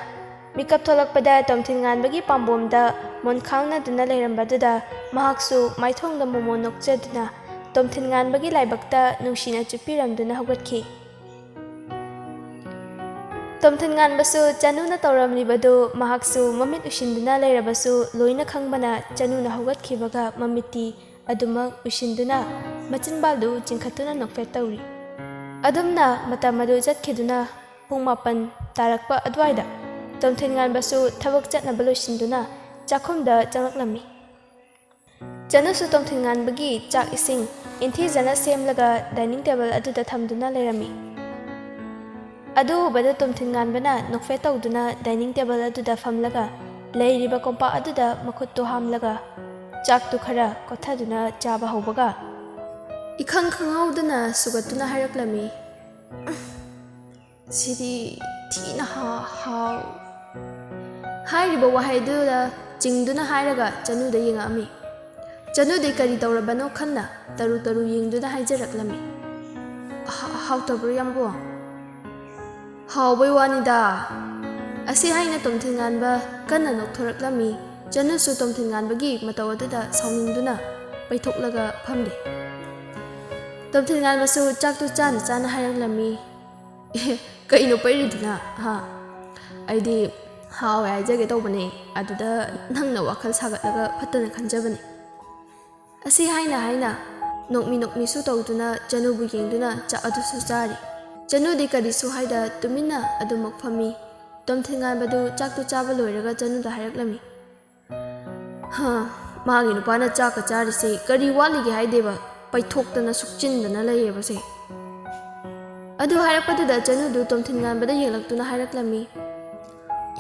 ꯃꯤꯀꯞ ꯊꯣꯛꯂꯛꯄꯗ ꯇꯣꯝꯊꯤꯟ ꯉꯥꯟꯕꯒꯤ ꯄꯥꯝꯕꯣꯝꯗ ꯃꯣꯟꯈꯥꯡꯅꯗꯨꯅ ꯂꯩꯔꯝꯕꯗꯨꯗ ꯃꯍꯥꯛꯁꯨ ꯃꯥꯏꯊꯣꯡꯗ ꯃꯣꯃꯣꯟ ꯅꯣꯛꯆꯗꯨꯅ ꯇꯣꯝꯊꯤꯟ ꯉꯥꯟꯕꯒꯤ ꯂꯥꯏꯕꯛꯇ ꯅꯨꯡꯁꯤꯅ ꯆꯨꯞꯄꯤꯔꯝꯗꯨꯅ ꯍꯧꯒꯠꯈꯤ꯫ ꯇꯣꯝꯊꯤꯟ ꯉꯥꯟꯕꯁꯨ ꯆꯅꯨꯅ ꯇꯧꯔꯝꯂꯤꯕꯗꯨ ꯃꯍꯥꯛꯁꯨ ꯃꯃꯤꯠ ꯎꯏꯁꯤꯟꯗꯨꯅ ꯂꯩꯔꯕꯁꯨ ꯂꯣꯏꯅ ꯈꯪꯕꯅ ꯆꯅꯨꯅ ꯍꯧꯒꯠꯈꯤꯕꯒ ꯃꯃꯤꯠꯇꯤ ꯑꯗꯨꯃꯛ ꯎꯏꯁꯤꯟꯗꯨꯅ ꯃꯆꯤꯟꯕꯥꯜꯗꯨ ꯆꯤꯡꯈꯠꯇꯨꯅ ꯅꯣꯛꯐꯦꯠ ꯇꯧꯔꯤ꯫ ꯑꯗꯨꯝꯅ ꯃꯇꯝ ꯑꯗꯨ ꯆꯠꯈꯤꯗꯨꯅ ꯄꯨꯡ ꯃꯥꯄꯟ ꯇꯥꯔꯛꯄ ꯑꯗꯨꯋꯥꯏꯗ ꯇꯣꯝꯊꯤꯟ ꯉꯥꯟꯕꯁꯨ ꯊꯕꯛ ꯆꯠꯅꯕ ꯂꯣꯏꯁꯤꯟꯗꯨꯅ ꯆꯥꯛꯈꯨꯝꯗ ꯆꯪꯂꯛꯂꯝꯃꯤ꯫ ꯆꯅꯨꯁꯨ ꯇꯣꯝꯊꯤꯟ ꯉꯥꯟꯕꯒꯤ ꯆꯥꯛ ꯏꯁꯤꯡ ꯏꯟꯊꯤꯖꯅ ꯁꯦꯝꯂꯒ dining table ꯑꯗꯨꯗ ꯊꯝꯗꯨꯅ ꯂꯩꯔꯝꯃꯤ꯫ ꯑꯗꯨ ꯎꯕꯗ ꯇꯣꯝꯊꯤꯟ ꯉꯥꯟꯕꯅ ꯅꯣꯛꯐꯦꯠ ꯇꯧꯗꯨꯅ dining table ꯑꯗꯨꯗ ꯐꯝꯂꯒ ꯂꯩꯔꯤꯕ ꯀꯣꯝꯄꯥꯛ ꯑꯗꯨꯗ ꯃꯈꯨꯠꯇꯨ ꯍꯥꯝꯂꯒ ꯆꯥꯛꯇꯨ ꯈꯔ ꯀꯣꯠꯊꯗꯨꯅ ꯆꯥꯕ ꯍꯧꯕꯒ ꯏꯈꯪ ꯈꯪꯍꯧꯗꯅ ꯁꯨꯒꯠꯇꯨꯅ ꯍꯥꯏꯔꯛꯂꯝꯃꯤ, "ꯁꯤꯗꯤ ꯊꯤꯅ ꯍꯥ-, ꯍꯥꯎ"꯫ ꯍꯥꯏꯔꯤꯕ ꯋꯥꯍꯩꯗꯨꯗ ꯆꯤꯡꯗꯨꯅ ꯍꯥꯏꯔꯒ ꯆꯅꯨꯗ ꯌꯦꯡꯉꯛꯑꯝꯃꯤ꯫ ꯆꯅꯨꯗꯤ ꯀꯔꯤ ꯇꯧꯔꯕꯅꯣ ꯈꯟꯅ ꯇꯔꯨ ꯇꯔꯨ ꯌꯦꯡꯗꯨꯅ ꯍꯥꯏꯖꯔꯛꯂꯝꯃꯤ, "ꯍꯥ-, ꯍꯥꯎꯇꯕ꯭ꯔꯣ ꯌꯥꯝꯕꯨ?" "ꯍꯥꯎꯕꯩ ꯋꯥꯅꯤꯗ"꯫ ꯑꯁꯤ ꯍꯥꯏꯅ ꯇꯣꯝꯊꯤꯟ ꯉꯥꯟꯕ ꯀꯟꯅ ꯅꯣꯛꯊꯣꯔꯛꯂꯝꯃꯤ꯫ ꯆꯅꯨꯁꯨ ꯇꯣꯝꯊꯤꯟ ꯉꯥꯟꯕꯒꯤ ꯃꯇꯧ ꯑꯗꯨꯗ ꯁꯥꯎꯅꯤꯡꯗꯨꯅ ꯄꯩꯊꯣꯛꯂꯒ ꯐꯝꯂꯤ꯫ ꯇꯣꯝꯊꯤꯟ ꯉꯥꯟꯕꯁꯨ ꯆꯥꯛꯇꯨ ꯆꯥꯅ ꯆꯥꯅ ꯍꯥꯏꯔꯛꯂꯝꯃꯤ, "ꯑꯦ, ꯀꯩꯅꯣ ꯄꯩꯔꯤꯗꯨꯅ, ꯍꯥ? ꯑꯩꯗꯤ ꯍꯥꯎꯋꯦ ꯍꯥꯏꯖꯒꯦ ꯇꯧꯕꯅꯦ, ꯑꯗꯨꯗ ꯅꯪꯅ ꯋꯥꯈꯜ ꯁꯥꯒꯠꯂꯒ ꯐꯠꯇꯅ ꯈꯟꯖꯕꯅꯦ"꯫ ꯑꯁꯤ ꯍꯥꯏꯅ ꯍꯥꯏꯅ ꯅꯣꯛꯃꯤ ꯅꯣꯛꯃꯤꯁꯨ ꯇꯧꯗꯨꯅ ꯆꯅꯨꯕꯨ ꯌꯦꯡꯗꯨꯅ ꯆꯥꯛ ꯑꯗꯨꯁꯨ ꯆꯥꯔꯤ꯫ ꯆꯅꯨꯗꯤ ꯀꯔꯤꯁꯨ ꯍꯥꯏꯗ ꯇꯨꯃꯤꯟꯅ ꯑꯗꯨꯃꯛ ꯐꯝꯃꯤ꯫ ꯇꯣꯝꯊꯤꯟ ꯉꯥꯟꯕꯗꯨ ꯆꯥꯛꯇꯨ ꯆꯥꯕ ꯂꯣꯏꯔꯒ ꯆꯅꯨꯗ ꯍꯥꯏꯔꯛꯂꯝꯃꯤ, "ꯍꯥ, ꯃꯥꯒꯤ ꯅꯨꯄꯥꯅ ꯆꯥꯛꯀ ꯆꯥꯔꯤꯁꯦ ꯀꯔꯤ ꯋꯥꯠꯂꯤꯒꯦ ꯍꯥꯏꯗꯦꯕ, ꯄꯩꯊꯣꯛꯇꯅ ꯁꯨꯛꯆꯤꯟꯗꯅ ꯂꯩꯌꯦꯕꯁꯦ"꯫ ꯑꯗꯨ ꯍꯥꯏꯔꯛꯄꯗꯨꯗ ꯆꯅꯨꯗꯨ ꯇꯣꯝꯊꯤꯟ ꯉꯥꯟꯕꯗ ꯌꯦꯡꯂꯛꯇꯨꯅ ꯍꯥꯏꯔꯛꯂꯝꯃꯤ,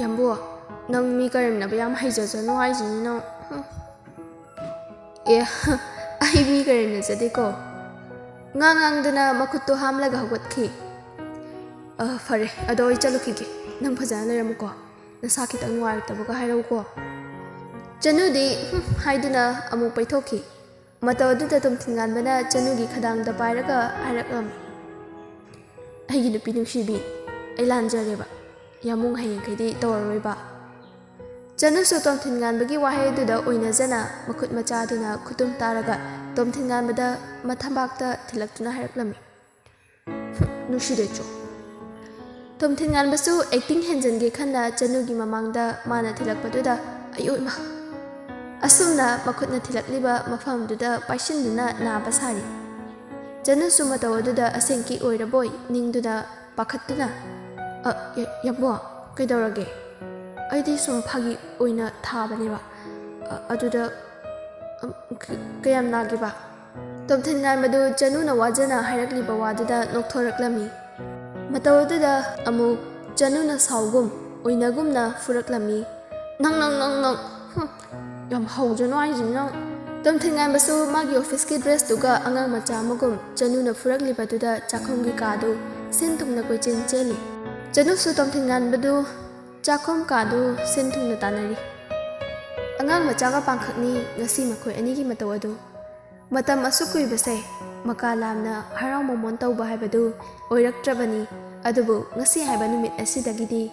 "ꯌꯥꯝꯕꯨ, ꯅꯪ ꯃꯤ ꯀꯔꯦꯝꯅꯕ ꯌꯥꯝ ꯍꯩꯖꯖꯅꯨ ꯍꯥꯏꯁꯤꯅꯤ ꯅꯪ꯫ ꯍꯨꯝ"꯫ "ꯑꯦ, ꯑꯩ ꯃꯤ ꯀꯔꯦꯝꯅꯖꯗꯦꯀꯣ"꯫ ꯉꯥꯡ ꯉꯥꯡꯗꯨꯅ ꯃꯈꯨꯠꯇꯨ ꯍꯥꯝꯂꯒ ꯍꯧꯒꯠꯈꯤ꯫ "ꯑ, ꯐꯔꯦ, ꯑꯗꯣ ꯑꯩ ꯆꯠꯂꯨꯈꯤꯒꯦ꯫ ꯅꯪ ꯐꯖꯅ ꯂꯩꯔꯝꯃꯨꯀꯣ꯫ ꯅꯁꯥ ꯈꯤꯇꯪ ꯅꯨꯡꯉꯥꯏꯔꯛꯇꯕꯒ ꯍꯥꯏꯔꯛꯎꯀꯣ"꯫ ꯆꯅꯨꯗꯤ "ꯍꯨꯝ" ꯍꯥꯏꯗꯨꯅ ꯑꯃꯨꯛ ꯄꯩꯊꯣꯛꯈꯤ꯫ ꯃꯇꯧ ꯑꯗꯨꯗ ꯇꯣꯝꯊꯤꯟ ꯉꯥꯟꯕꯅ ꯆꯅꯨꯒꯤ ꯈꯗꯥꯡꯗ ꯄꯥꯏꯔꯒ ꯍꯥꯏꯔꯛꯂꯝꯃꯤ, "ꯑꯩꯒꯤ ꯅꯨꯄꯤ ꯅꯨꯡꯁꯤꯕꯤ, ꯑꯩ ꯂꯥꯟꯖꯔꯦꯕ꯫ ꯌꯥꯝꯕꯨꯡ ꯍꯌꯦꯡꯈꯩꯗꯤ ꯇꯧꯔꯔꯣꯏꯕ"꯫ ꯆꯅꯨꯁꯨ ꯇꯣꯝꯊꯤꯟ ꯉꯥꯟꯕꯒꯤ ꯋꯥꯍꯩ ꯑꯗꯨꯗ ꯑꯣꯏꯅꯖꯅ ꯃꯈꯨꯠ ꯃꯆꯥꯗꯨꯅ ꯈꯨꯇꯨꯝ ꯇꯥꯔꯒ ꯇꯣꯝꯊꯤꯟ ꯉꯥꯟꯕꯗ ꯃꯊꯝꯕꯥꯛꯇ ꯊꯤꯜꯂꯛꯇꯨꯅ ꯍꯥꯏꯔꯛꯂꯝꯃꯤ, "ꯍꯨꯝ, ꯅꯨꯡꯁꯤꯗꯦ ꯆꯣ"꯫ ꯇꯣꯝꯊꯤꯟ ꯉꯥꯟꯕꯁꯨ acting ꯍꯦꯟꯖꯟꯒꯦ ꯈꯟꯅ ꯆꯅꯨꯒꯤ ꯃꯃꯥꯡꯗ ꯃꯥꯅ ꯊꯤꯜꯂꯛꯄꯗꯨꯗ, "ꯑꯌꯣ ꯏꯃꯥ!" ꯑꯁꯨꯝꯅ ꯃꯈꯨꯠꯅ ꯊꯤꯜꯂꯛꯂꯤꯕ ꯃꯐꯝꯗꯨꯗ ꯄꯥꯏꯁꯤꯟꯗꯨꯅ ꯅꯥꯕ ꯁꯥꯔꯤ꯫ ꯆꯅꯨꯁꯨ ꯃꯇꯧ ꯑꯗꯨꯗ ꯑꯁꯦꯡꯀꯤ ꯑꯣꯏꯔꯕꯣꯏ ꯅꯤꯡꯗꯨꯅ ꯄꯥꯈꯠꯇꯨꯅ, "ꯑ, ꯌ-, ꯌꯥꯝꯕꯣ, ꯀꯩꯗꯧꯔꯒꯦ?" "ꯑꯩꯗꯤ ꯁꯨꯝ ꯐꯥꯒꯤ ꯑꯣꯏꯅ ꯊꯥꯕꯅꯦꯕ꯫ ꯑ, ꯑꯗꯨꯗ, ꯑꯝ, ꯀ-, ꯀꯌꯥꯝ ꯅꯥꯒꯦꯕ?" ꯇꯣꯝꯊꯤꯟ ꯉꯥꯟꯕꯗꯨ ꯆꯅꯨꯅ ꯋꯥꯖꯅ ꯍꯥꯏꯔꯛꯂꯤꯕ ꯋꯥꯗꯨꯗ ꯅꯣꯛꯊꯣꯔꯛꯂꯝꯃꯤ꯫ ꯃꯇꯧ ꯑꯗꯨꯗ ꯑꯃꯨꯛ ꯆꯅꯨꯅ ꯁꯥꯎꯒꯨꯝ ꯑꯣꯏꯅꯒꯨꯝꯅ ꯐꯨꯔꯛꯂꯝꯃꯤ꯫ "ꯅꯪ, ꯅꯪ, ꯅꯪ, ꯅꯪ! ꯍꯨꯝ, ꯌꯥꯝ ꯍꯧꯖꯅꯨ ꯍꯥꯏꯁꯤꯅꯤ ꯅꯪ!" ꯇꯣꯝꯊꯤꯟ ꯉꯥꯟꯕꯁꯨ ꯃꯥꯒꯤ ꯑꯣꯐꯤꯁꯀꯤ ꯗ꯭ꯔꯦꯁꯇꯨꯒ ꯑꯉꯥꯡ ꯃꯆꯥ ꯑꯃꯒꯨꯝ ꯆꯅꯨꯅ ꯐꯨꯔꯛꯂꯤꯕꯗꯨꯗ ꯆꯥꯛꯈꯨꯝꯒꯤ ꯀꯥꯗꯨ ꯁꯤꯟ ꯊꯨꯡꯅ ꯀꯣꯏꯆꯦꯟ ꯆꯦꯜꯂꯤ꯫ ꯆꯅꯨꯁꯨ ꯇꯣꯝꯊꯤꯟ ꯉꯥꯟꯕꯗꯨ ꯆꯥꯛꯈꯨꯝ ꯀꯥꯗꯨ ꯁꯤꯟ ꯊꯨꯡꯅ ꯇꯥꯟꯅꯔꯤ꯫ ꯑꯉꯥꯡ ꯃꯆꯥꯒ ꯄꯥꯡꯈꯛꯅꯤ ꯉꯁꯤ ꯃꯈꯣꯏ ꯑꯅꯤꯒꯤ ꯃꯇꯧ ꯑꯗꯨ꯫ ꯃꯇꯝ ꯑꯁꯨꯛ ꯀꯨꯏꯕꯁꯦ ꯃꯀꯥ ꯂꯥꯝꯅ ꯍꯔꯥꯎ ꯃꯃꯣꯟ ꯇꯧꯕ ꯍꯥꯏꯕꯗꯨ ꯑꯣꯏꯔꯛꯇ꯭ꯔꯕꯅꯤ꯫ ꯑꯗꯨꯕꯨ ꯉꯁꯤ ꯍꯥꯏꯕ ꯅꯨꯃꯤꯠ ꯑꯁꯤꯗꯒꯤꯗꯤ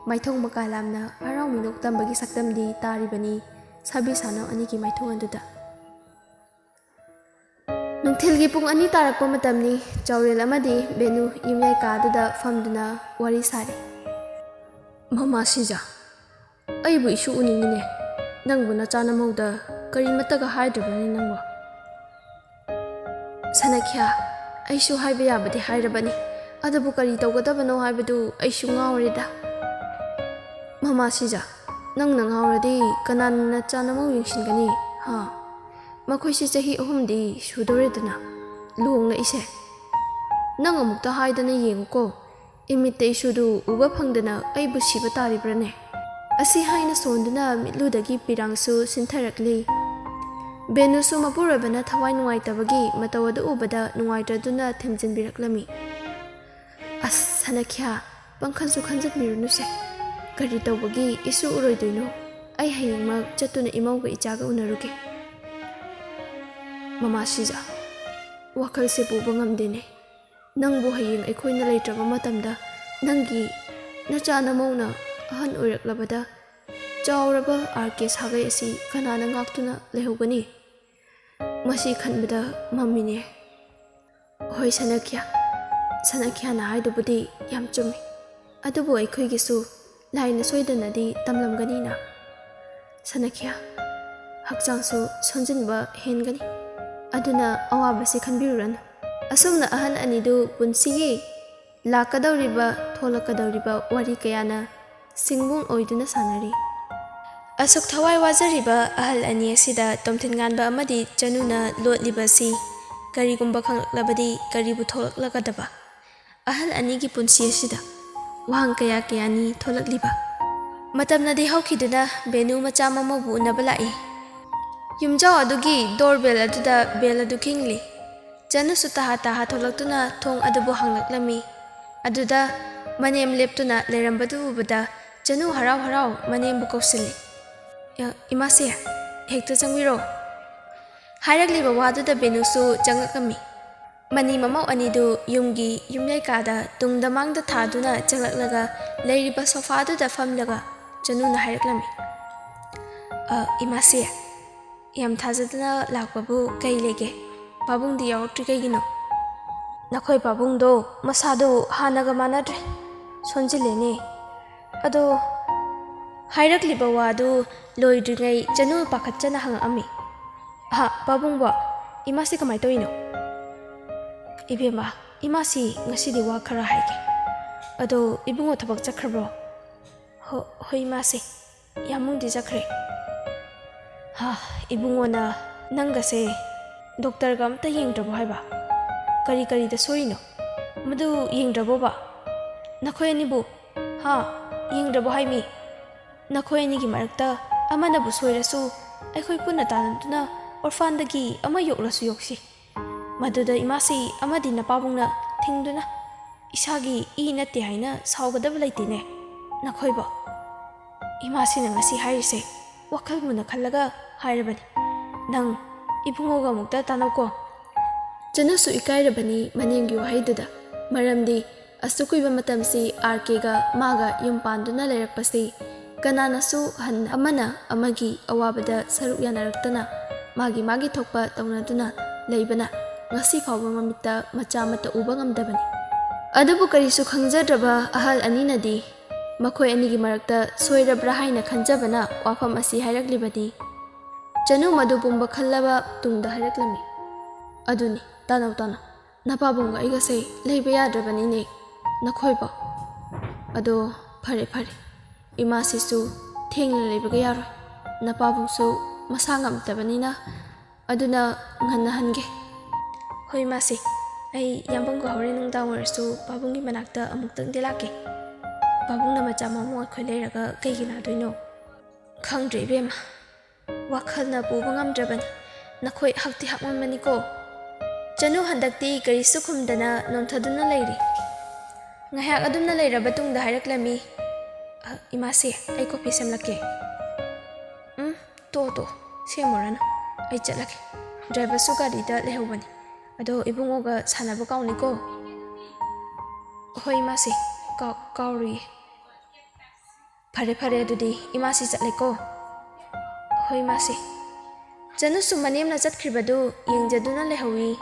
ꯃꯥꯏꯊꯣꯡ ꯃꯀꯥ ꯂꯥꯝꯅ ꯍꯔꯥꯎ ꯃꯤꯅꯣꯛ ꯇꯝꯕꯒꯤ ꯁꯛꯇꯝꯗꯤ ꯇꯥꯔꯤꯕꯅꯤ ꯁꯥꯕꯤ ꯁꯥꯅꯧ ꯑꯅꯤꯒꯤ ꯃꯥꯏꯊꯣꯡ ꯑꯗꯨꯗ꯫ ꯅꯨꯡꯊꯤꯜꯒꯤ ꯄꯨꯡ ꯑꯅꯤ ꯇꯥꯔꯛꯄ ꯃꯇꯝꯅꯤ꯫ ꯆꯥꯎꯔꯦꯜ ꯑꯃꯗꯤ ꯕꯦꯅꯨ ꯌꯨꯝꯌꯥꯏ ꯀꯥꯗꯨꯗ ꯐꯝꯗꯨꯅ ꯋꯥꯔꯤ ꯁꯥꯔꯤ꯫ "ꯃꯃꯥ ꯁꯤꯖ, ꯑꯩꯕꯨ ꯏꯁꯨ ꯎꯅꯤꯡꯉꯤꯅꯦ꯫ ꯅꯪꯕꯨ ꯅꯆꯥ ꯅꯃꯧꯗ ꯀꯔꯤꯃꯠꯇꯒ ꯍꯥꯏꯗ꯭ꯔꯕꯅꯤ ꯅꯪꯕꯣ?" "ꯁꯅꯈ꯭ꯌꯥ, ꯑꯩꯁꯨ ꯍꯥꯏꯕ ꯌꯥꯕꯗꯤ ꯍꯥꯏꯔꯕꯅꯤ, ꯑꯗꯨꯕꯨ ꯀꯔꯤ ꯇꯧꯒꯗꯕꯅꯣ ꯍꯥꯏꯕꯗꯨ ꯑꯩꯁꯨ ꯉꯥꯎꯔꯦꯗ꯫" "ꯃꯃꯥ ꯁꯤꯖ, ꯅꯪꯅ ꯉꯥꯎꯔꯗꯤ ꯀꯅꯥꯅ ꯅꯆꯥ ꯅꯃꯧ ꯌꯦꯡꯁꯤꯟꯒꯅꯤ? ꯍꯥ? ꯃꯈꯣꯏꯁꯦ ꯆꯍꯤ ꯑꯍꯨꯝꯗꯤ ꯁꯨꯗꯧꯔꯦꯗꯅ ꯂꯨꯍꯣꯡꯂꯛꯏꯁꯦ꯫ ꯅꯪ ꯑꯃꯨꯛꯇ ꯍꯥꯏꯗꯅ ꯌꯦꯡꯉꯨꯀꯣ꯫ ꯏꯃꯤꯠꯇ ꯏꯁꯨꯗꯨ ꯎꯕ ꯐꯪꯗꯅ ꯑꯩꯕꯨ ꯁꯤꯕ ꯇꯥꯔꯤꯕ꯭ꯔꯅꯦ?" ꯑꯁꯤ ꯍꯥꯏꯅ ꯁꯣꯟꯗꯨꯅ ꯃꯤꯠꯂꯨꯗꯒꯤ ꯄꯤꯔꯥꯡꯁꯨ ꯁꯤꯟꯊꯔꯛꯂꯤ꯫ ꯕꯦꯅꯨꯁꯨ ꯃꯄꯨꯔꯣꯏꯕꯅ ꯊꯋꯥꯏ ꯅꯨꯡꯉꯥꯏꯇꯕꯒꯤ ꯃꯇꯧ ꯑꯗꯨ ꯎꯕꯗ ꯅꯨꯡꯉꯥꯏꯇ꯭ꯔꯗꯨꯅ ꯊꯦꯝꯖꯤꯟꯕꯤꯔꯛꯂꯝꯃꯤ꯫ "ꯑꯁ, ꯁꯅꯈ꯭ꯌꯥ, ꯄꯪꯈꯟꯁꯨ ꯈꯟꯖꯤꯟꯕꯤꯔꯨꯅꯨꯁꯦ꯫ ꯀꯔꯤ ꯇꯧꯕꯒꯤ ꯏꯁꯨ ꯎꯔꯣꯏꯗꯣꯏꯅꯣ? ꯑꯩ ꯍꯌꯦꯡꯃꯛ ꯆꯠꯇꯨꯅ ꯏꯃꯧꯒ ꯏꯆꯥꯒ ꯎꯅꯔꯨꯒꯦ꯫" "ꯃꯃꯥ ꯁꯤꯖ, ꯋꯥꯈꯜꯁꯦ ꯄꯨꯕ ꯉꯝꯗꯦꯅꯦ꯫ ꯅꯪꯕꯨ ꯍꯌꯦꯡ ꯑꯩꯈꯣꯏꯅ ꯂꯩꯇ꯭ꯔꯕ ꯃꯇꯝꯗ ꯅꯪꯒꯤ ꯅꯆꯥ ꯅꯃꯧꯅ ꯑꯍꯟ ꯑꯣꯏꯔꯛꯂꯕꯗ ꯆꯥꯎꯔꯕ ꯑꯥꯔ ꯀꯦ ꯁꯥꯒꯩ ꯑꯁꯤ ꯀꯅꯥꯅ ꯉꯥꯛꯇꯨꯅ ꯂꯩꯍꯧꯒꯅꯤ? ꯃꯁꯤ ꯈꯟꯕꯗ ꯃꯝꯃꯤꯅꯦ꯫" "ꯍꯣꯏ ꯁꯅꯈ꯭ꯌꯥ, ꯁꯅꯈ꯭ꯌꯥꯅ ꯍꯥꯏꯗꯨꯕꯨꯗꯤ ꯌꯥꯝ ꯆꯨꯝꯃꯤ꯫ ꯑꯗꯨꯕꯨ ꯑꯩꯈꯣꯏꯒꯤꯁꯨ ꯂꯥꯏꯅ ꯁꯣꯏꯗꯅꯗꯤ ꯇꯝꯂꯝꯒꯅꯤꯅ꯫ ꯁꯅꯈ꯭ꯌꯥ, ꯍꯛꯆꯥꯡꯁꯨ ꯁꯣꯟꯖꯤꯟꯕ ꯍꯦꯟꯒꯅꯤ꯫ ꯑꯗꯨꯅ ꯑꯋꯥꯕꯁꯤ ꯈꯟꯕꯤꯔꯨꯔꯅꯨ꯫" ꯑꯁꯨꯝꯅ ꯑꯍꯟ ꯑꯅꯤꯗꯨ ꯄꯨꯟꯁꯤꯒꯤ ꯂꯥꯛꯀꯗꯧꯔꯤꯕ, ꯊꯣꯛꯂꯛꯀꯗꯧꯔꯤꯕ ꯋꯥꯔꯤ ꯀꯌꯥꯅ ꯁꯤꯡꯕꯨꯡ ꯑꯣꯏꯗꯨꯅ ꯁꯥꯟꯅꯔꯤ꯫ ꯑꯁꯨꯛ ꯊꯋꯥꯏ ꯋꯥꯖꯔꯤꯕ ꯑꯍꯜ ꯑꯅꯤ ꯑꯁꯤꯗ ꯇꯣꯝꯊꯤꯟꯉꯥꯟꯕ ꯑꯃꯗꯤ ꯆꯅꯨꯅ ꯂꯣꯠꯂꯤꯕ ꯑꯁꯤ ꯀꯔꯤꯒꯨꯝꯕ ꯈꯪꯂꯛꯂꯕꯗꯤ ꯀꯔꯤꯕꯨ ꯊꯣꯛꯂꯛꯂꯒꯗꯕ? ꯑꯍꯜ ꯑꯅꯤꯒꯤ ꯄꯨꯟꯁꯤ ꯑꯁꯤꯗ ꯋꯥꯍꯪ ꯀꯌꯥ ꯀꯌꯥꯅꯤ ꯊꯣꯛꯂꯛꯂꯤꯕ꯫ ꯃꯇꯝꯅꯗꯤ ꯍꯧꯈꯤꯗꯨꯅ ꯕꯦꯅꯨ ꯃꯆꯥ ꯃꯃꯧꯕꯨ ꯎꯅꯕ ꯂꯥꯛꯏ꯫ ꯌꯨꯝꯖꯥꯎ ꯑꯗꯨꯒꯤ ꯗꯣꯔ ꯕꯦꯜ ꯑꯗꯨꯗ ꯕꯦꯜ ꯑꯗꯨ ꯈꯤꯡꯂꯤ꯫ ꯆꯅꯨꯁꯨ ꯇꯍꯥ ꯇꯍꯥ ꯊꯣꯛꯂꯛꯇꯨꯅ ꯊꯣꯡ ꯑꯗꯨꯕꯨ ꯍꯥꯡꯂꯛꯂꯝꯃꯤ꯫ ꯑꯗꯨꯗ ꯃꯅꯦꯝ ꯂꯦꯞꯇꯨꯅ ꯂꯩꯔꯝꯕꯗꯨ ꯎꯕꯗ ꯆꯅꯨ ꯍꯔꯥꯎ ꯍꯔꯥꯎ ꯃꯅꯦꯝꯕꯨ ꯀꯧꯁꯤꯜꯂꯤ꯫ "ꯑ, ꯏꯃꯥꯁꯦ, ꯍꯦꯛꯇ ꯆꯪꯕꯤꯔꯣ꯫" ꯍꯥꯏꯔꯛꯂꯤꯕ ꯋꯥꯗꯨꯗ ꯕꯦꯅꯨꯁꯨ ꯆꯪꯂꯛꯂꯝꯃꯤ꯫ ꯃꯅꯤ ꯃꯃꯧ ꯑꯅꯤꯗꯨ ꯌꯨꯝꯒꯤ ꯌꯨꯝꯌꯥꯏ ꯀꯥꯗ ꯇꯨꯡꯗ ꯃꯥꯡꯗ ꯊꯥꯗꯨꯅ ꯆꯪꯂꯛꯂꯒ ꯂꯩꯔꯤꯕ ꯁꯣꯐꯥꯗꯨꯗ ꯐꯝꯂꯒ ꯆꯅꯨꯅ ꯍꯥꯏꯔꯛꯂꯝꯃꯤ꯫ "ꯑ, ꯏꯃꯥꯁꯦ, ꯌꯥꯝ ꯊꯥꯖꯗꯅ ꯂꯥꯛꯄꯕꯨ ꯀꯩ ꯂꯩꯒꯦ? ꯄꯥꯕꯨꯡꯗꯤ ꯌꯥꯎꯔꯛꯇ꯭ꯔꯤ ꯀꯩꯒꯤꯅꯣ?" "ꯅꯈꯣꯏ ꯄꯥꯕꯨꯡꯗꯣ ꯃꯁꯥꯗꯣ ꯍꯥꯟꯅꯒ ꯃꯥꯟꯅꯗ꯭ꯔꯦ, ꯁꯣꯟꯖꯤꯜꯂꯦꯅꯦ꯫" ꯑꯗꯣ ꯍꯥꯏꯔꯛꯂꯤꯕ ꯋꯥꯗꯨ ꯂꯣꯏꯗ꯭ꯔꯤꯉꯩ ꯆꯅꯨ ꯄꯥꯈꯠꯆꯅ ꯍꯪꯉꯛꯑꯝꯃꯤ꯫ "ꯑꯍ, ꯄꯥꯕꯨꯡꯕꯣ, ꯏꯃꯥꯁꯤ ꯀꯃꯥꯏ ꯇꯧꯔꯤꯅꯣ?" "ꯏꯕꯦꯝꯃ, ꯏꯃꯥꯁꯤ ꯉꯁꯤꯗꯤ ꯋꯥ ꯈꯔ ꯍꯥꯏꯒꯦ꯫ ꯑꯗꯣ ꯏꯕꯨꯡꯉꯣ ꯊꯕꯛ ꯆꯠꯈ꯭ꯔꯕ꯭ꯔꯣ?" "ꯍꯣ-, ꯍꯣꯏ ꯏꯃꯥꯁꯦ, ꯌꯥꯝꯕꯨꯡꯗꯤ ꯆꯠꯈ꯭ꯔꯦ꯫" "ꯍꯥ, ꯏꯕꯨꯡꯉꯣꯅ ꯅꯪꯒꯁꯦ ꯗꯣꯛꯇꯔꯒ ꯑꯝꯇ ꯌꯦꯡꯗ꯭ꯔꯕꯣ ꯍꯥꯏꯕ? ꯀꯔꯤ ꯀꯔꯤꯗ ꯁꯣꯏꯔꯤꯅꯣ? ꯃꯗꯨ ꯌꯦꯡꯗ꯭ꯔꯕꯣꯕ? ꯅꯈꯣꯏ ꯑꯅꯤꯕꯨ, ꯍꯥ, ꯌꯦꯡꯗ꯭ꯔꯕꯣ ꯍꯥꯏꯃꯤ? ꯅꯈꯣꯏ ꯑꯅꯤꯒꯤ ꯃꯔꯛꯇ ꯑꯃꯅꯕꯨ ꯁꯣꯏꯔꯁꯨ ꯑꯩꯈꯣꯏ ꯄꯨꯟꯅ ꯇꯥꯟꯅꯗꯨꯅ ꯑꯣꯔꯐꯥꯟꯗꯒꯤ ꯑꯃ ꯌꯣꯛꯂꯁꯨ ꯌꯣꯛꯁꯤ꯫ ꯃꯗꯨꯗ ꯏꯃꯥꯁꯤ ꯑꯃꯗꯤ ꯅꯄꯥꯕꯨꯡꯅ ꯊꯤꯡꯗꯨꯅ ꯏꯁꯥꯒꯤ ꯏ ꯅꯠꯇꯦ ꯍꯥꯏꯅ ꯁꯥꯎꯒꯗꯕ ꯂꯩꯇꯦꯅꯦ ꯅꯈꯣꯏꯕꯣ꯫" ꯏꯃꯥꯁꯤꯅ ꯉꯁꯤ ꯍꯥꯏꯔꯤꯁꯦ ꯋꯥꯈꯜ ꯃꯨꯟꯅ ꯈꯜꯂꯒ ꯍꯥꯏꯔꯕꯅꯤ꯫ "ꯅꯪ ꯏꯕꯨꯡꯉꯣꯒ ꯑꯃꯨꯛꯇ ꯇꯥꯟꯅꯧꯀꯣ꯫" ꯆꯅꯨꯁꯨ ꯏꯀꯥꯏꯔꯕꯅꯤ ꯃꯅꯦꯝꯒꯤ ꯋꯥꯍꯩꯗꯨꯗ, ꯃꯔꯝꯗꯤ ꯑꯁꯨꯛ ꯀꯨꯏꯕ ꯃꯇꯝꯁꯤ ꯑꯥꯔ ꯀꯦꯒ ꯃꯥꯒ ꯌꯨꯝ ꯄꯥꯟꯗꯨꯅ ꯂꯩꯔꯛꯄꯁꯤ ꯀꯅꯥꯅꯁꯨ ꯍꯟꯅ ꯑꯃꯅ ꯑꯃꯒꯤ ꯑꯋꯥꯕꯗ ꯁꯔꯨꯛ ꯌꯥꯅꯔꯛꯇꯅ, ꯃꯥꯒꯤ ꯃꯥꯒꯤ ꯊꯣꯛꯄ ꯇꯧꯅꯗꯨꯅ ꯂꯩꯕꯅ ꯉꯁꯤ ꯐꯥꯎꯕ ꯃꯃꯤꯠꯇ ꯃꯆꯥ ꯑꯃꯠꯇ ꯎꯕ ꯉꯝꯗꯕꯅꯤ꯫ ꯑꯗꯨꯕꯨ ꯀꯔꯤꯁꯨ ꯈꯪꯖꯗ꯭ꯔꯕ ꯑꯍꯜ ꯑꯅꯤꯅꯗꯤ ꯃꯈꯣꯏ ꯑꯅꯤꯒꯤ ꯃꯔꯛꯇ ꯁꯣꯏꯔꯕ꯭ꯔꯥ ꯍꯥꯏꯅ ꯈꯟꯖꯕꯅ ꯋꯥꯐꯝ ꯑꯁꯤ ꯍꯥꯏꯔꯛꯂꯤꯕꯅꯤ꯫ ꯆꯅꯨ ꯃꯗꯨ ꯄꯨꯝꯕ ꯈꯜꯂꯕ ꯇꯨꯡꯗ ꯍꯥꯏꯔꯛꯂꯝꯃꯤ, "ꯑꯗꯨꯅꯤ, ꯇꯥꯅꯧ, ꯇꯥꯅꯧ, ꯅꯄꯥꯕꯨꯡꯒ ꯑꯩꯒꯁꯦ ꯂꯩꯕ ꯌꯥꯗ꯭ꯔꯕꯅꯤꯅꯦ꯫ ꯅꯈꯣꯏꯕꯣ? ꯑꯗꯣ ꯐꯔꯦ ꯐꯔꯦ, ꯏꯃꯥꯁꯤꯁꯨ ꯊꯦꯡꯅ ꯂꯩꯕꯒ ꯌꯥꯔꯣꯏ, ꯅꯄꯥꯕꯨꯡꯁꯨ ꯃꯁꯥ ꯉꯝꯗꯕꯅꯤꯅ꯫ ꯑꯗꯨꯅ ꯉꯟꯅ ꯍꯟꯒꯦ꯫ ꯍꯣꯏ ꯏꯃꯥꯁꯤ, ꯑꯩ ꯌꯥꯝꯕꯨꯡꯒ ꯍꯣꯔꯦꯟ ꯅꯨꯡꯗꯥꯡ ꯑꯣꯏꯔꯁꯨ ꯄꯥꯕꯨꯡꯒꯤ ꯃꯅꯥꯛꯇ ꯑꯃꯨꯛꯇꯪꯗꯤ ꯂꯥꯛꯀꯦ꯫ ꯄꯥꯕꯨꯡꯅ ꯃꯆꯥ ꯃꯃꯧ ꯑꯩꯈꯣꯏ ꯂꯩꯔꯒ ꯀꯩꯒꯤ ꯂꯥꯛꯗꯣꯏꯅꯣ? ꯈꯪꯗ꯭ꯔꯦ ꯏꯕꯦꯝꯃ, ꯋꯥꯈꯜꯅ ꯄꯨꯕ ꯉꯝꯗ꯭ꯔꯕꯅꯤ꯫ ꯅꯈꯣꯏ ꯍꯛꯇꯤ ꯍꯛꯃꯟꯕꯅꯤꯀꯣ꯫ ꯆꯅꯨ ꯍꯟꯗꯛꯇꯤ ꯀꯔꯤꯁꯨ ꯈꯨꯝꯗꯅ ꯅꯣꯝꯊꯗꯨꯅ ꯂꯩꯔꯤ꯫ ꯉꯥꯏꯍꯥꯛ ꯑꯗꯨꯝꯅ ꯂꯩꯔꯕ ꯇꯨꯡꯗ ꯍꯥꯏꯔꯛꯂꯝꯃꯤ, "ꯑ, ꯏꯃꯥꯁꯦ, ꯑꯩ ꯀꯣꯐꯤ ꯁꯦꯝꯂꯛꯀꯦ꯫" "ꯎꯝ, ꯇꯣ ꯇꯣ, ꯁꯦꯝꯃꯨꯔꯅꯨ, ꯑꯩ ꯆꯠꯂꯒꯦ꯫ ꯗ꯭ꯔꯥꯏꯚꯔꯁꯨ ꯒꯥꯔꯤꯗ ꯂꯩꯍꯧꯕꯅꯤ꯫ ꯑꯗꯣ ꯏꯕꯨꯡꯉꯣꯒ ꯁꯥꯟꯅꯕ ꯀꯥꯎꯅꯤꯀꯣ꯫" "ꯍꯣꯏ ꯏꯃꯥꯁꯦ, ꯀꯥꯎ-, ꯀꯥꯎꯔꯨꯏꯌꯦ꯫" "ꯐꯔꯦ ꯐꯔꯦ, ꯑꯗꯨꯗꯤ ꯏꯃꯥꯁꯤ ꯆꯠꯂꯦꯀꯣ꯫" "ꯍꯣꯏ ꯏꯃꯥꯁꯦ꯫" ꯆꯅꯨꯁꯨ ꯃꯅꯦꯝꯅ ꯆꯠꯈ꯭ꯔꯤꯕꯗꯨ ꯌꯦꯡꯖꯗꯨꯅ ꯂꯩꯍꯧꯏ꯫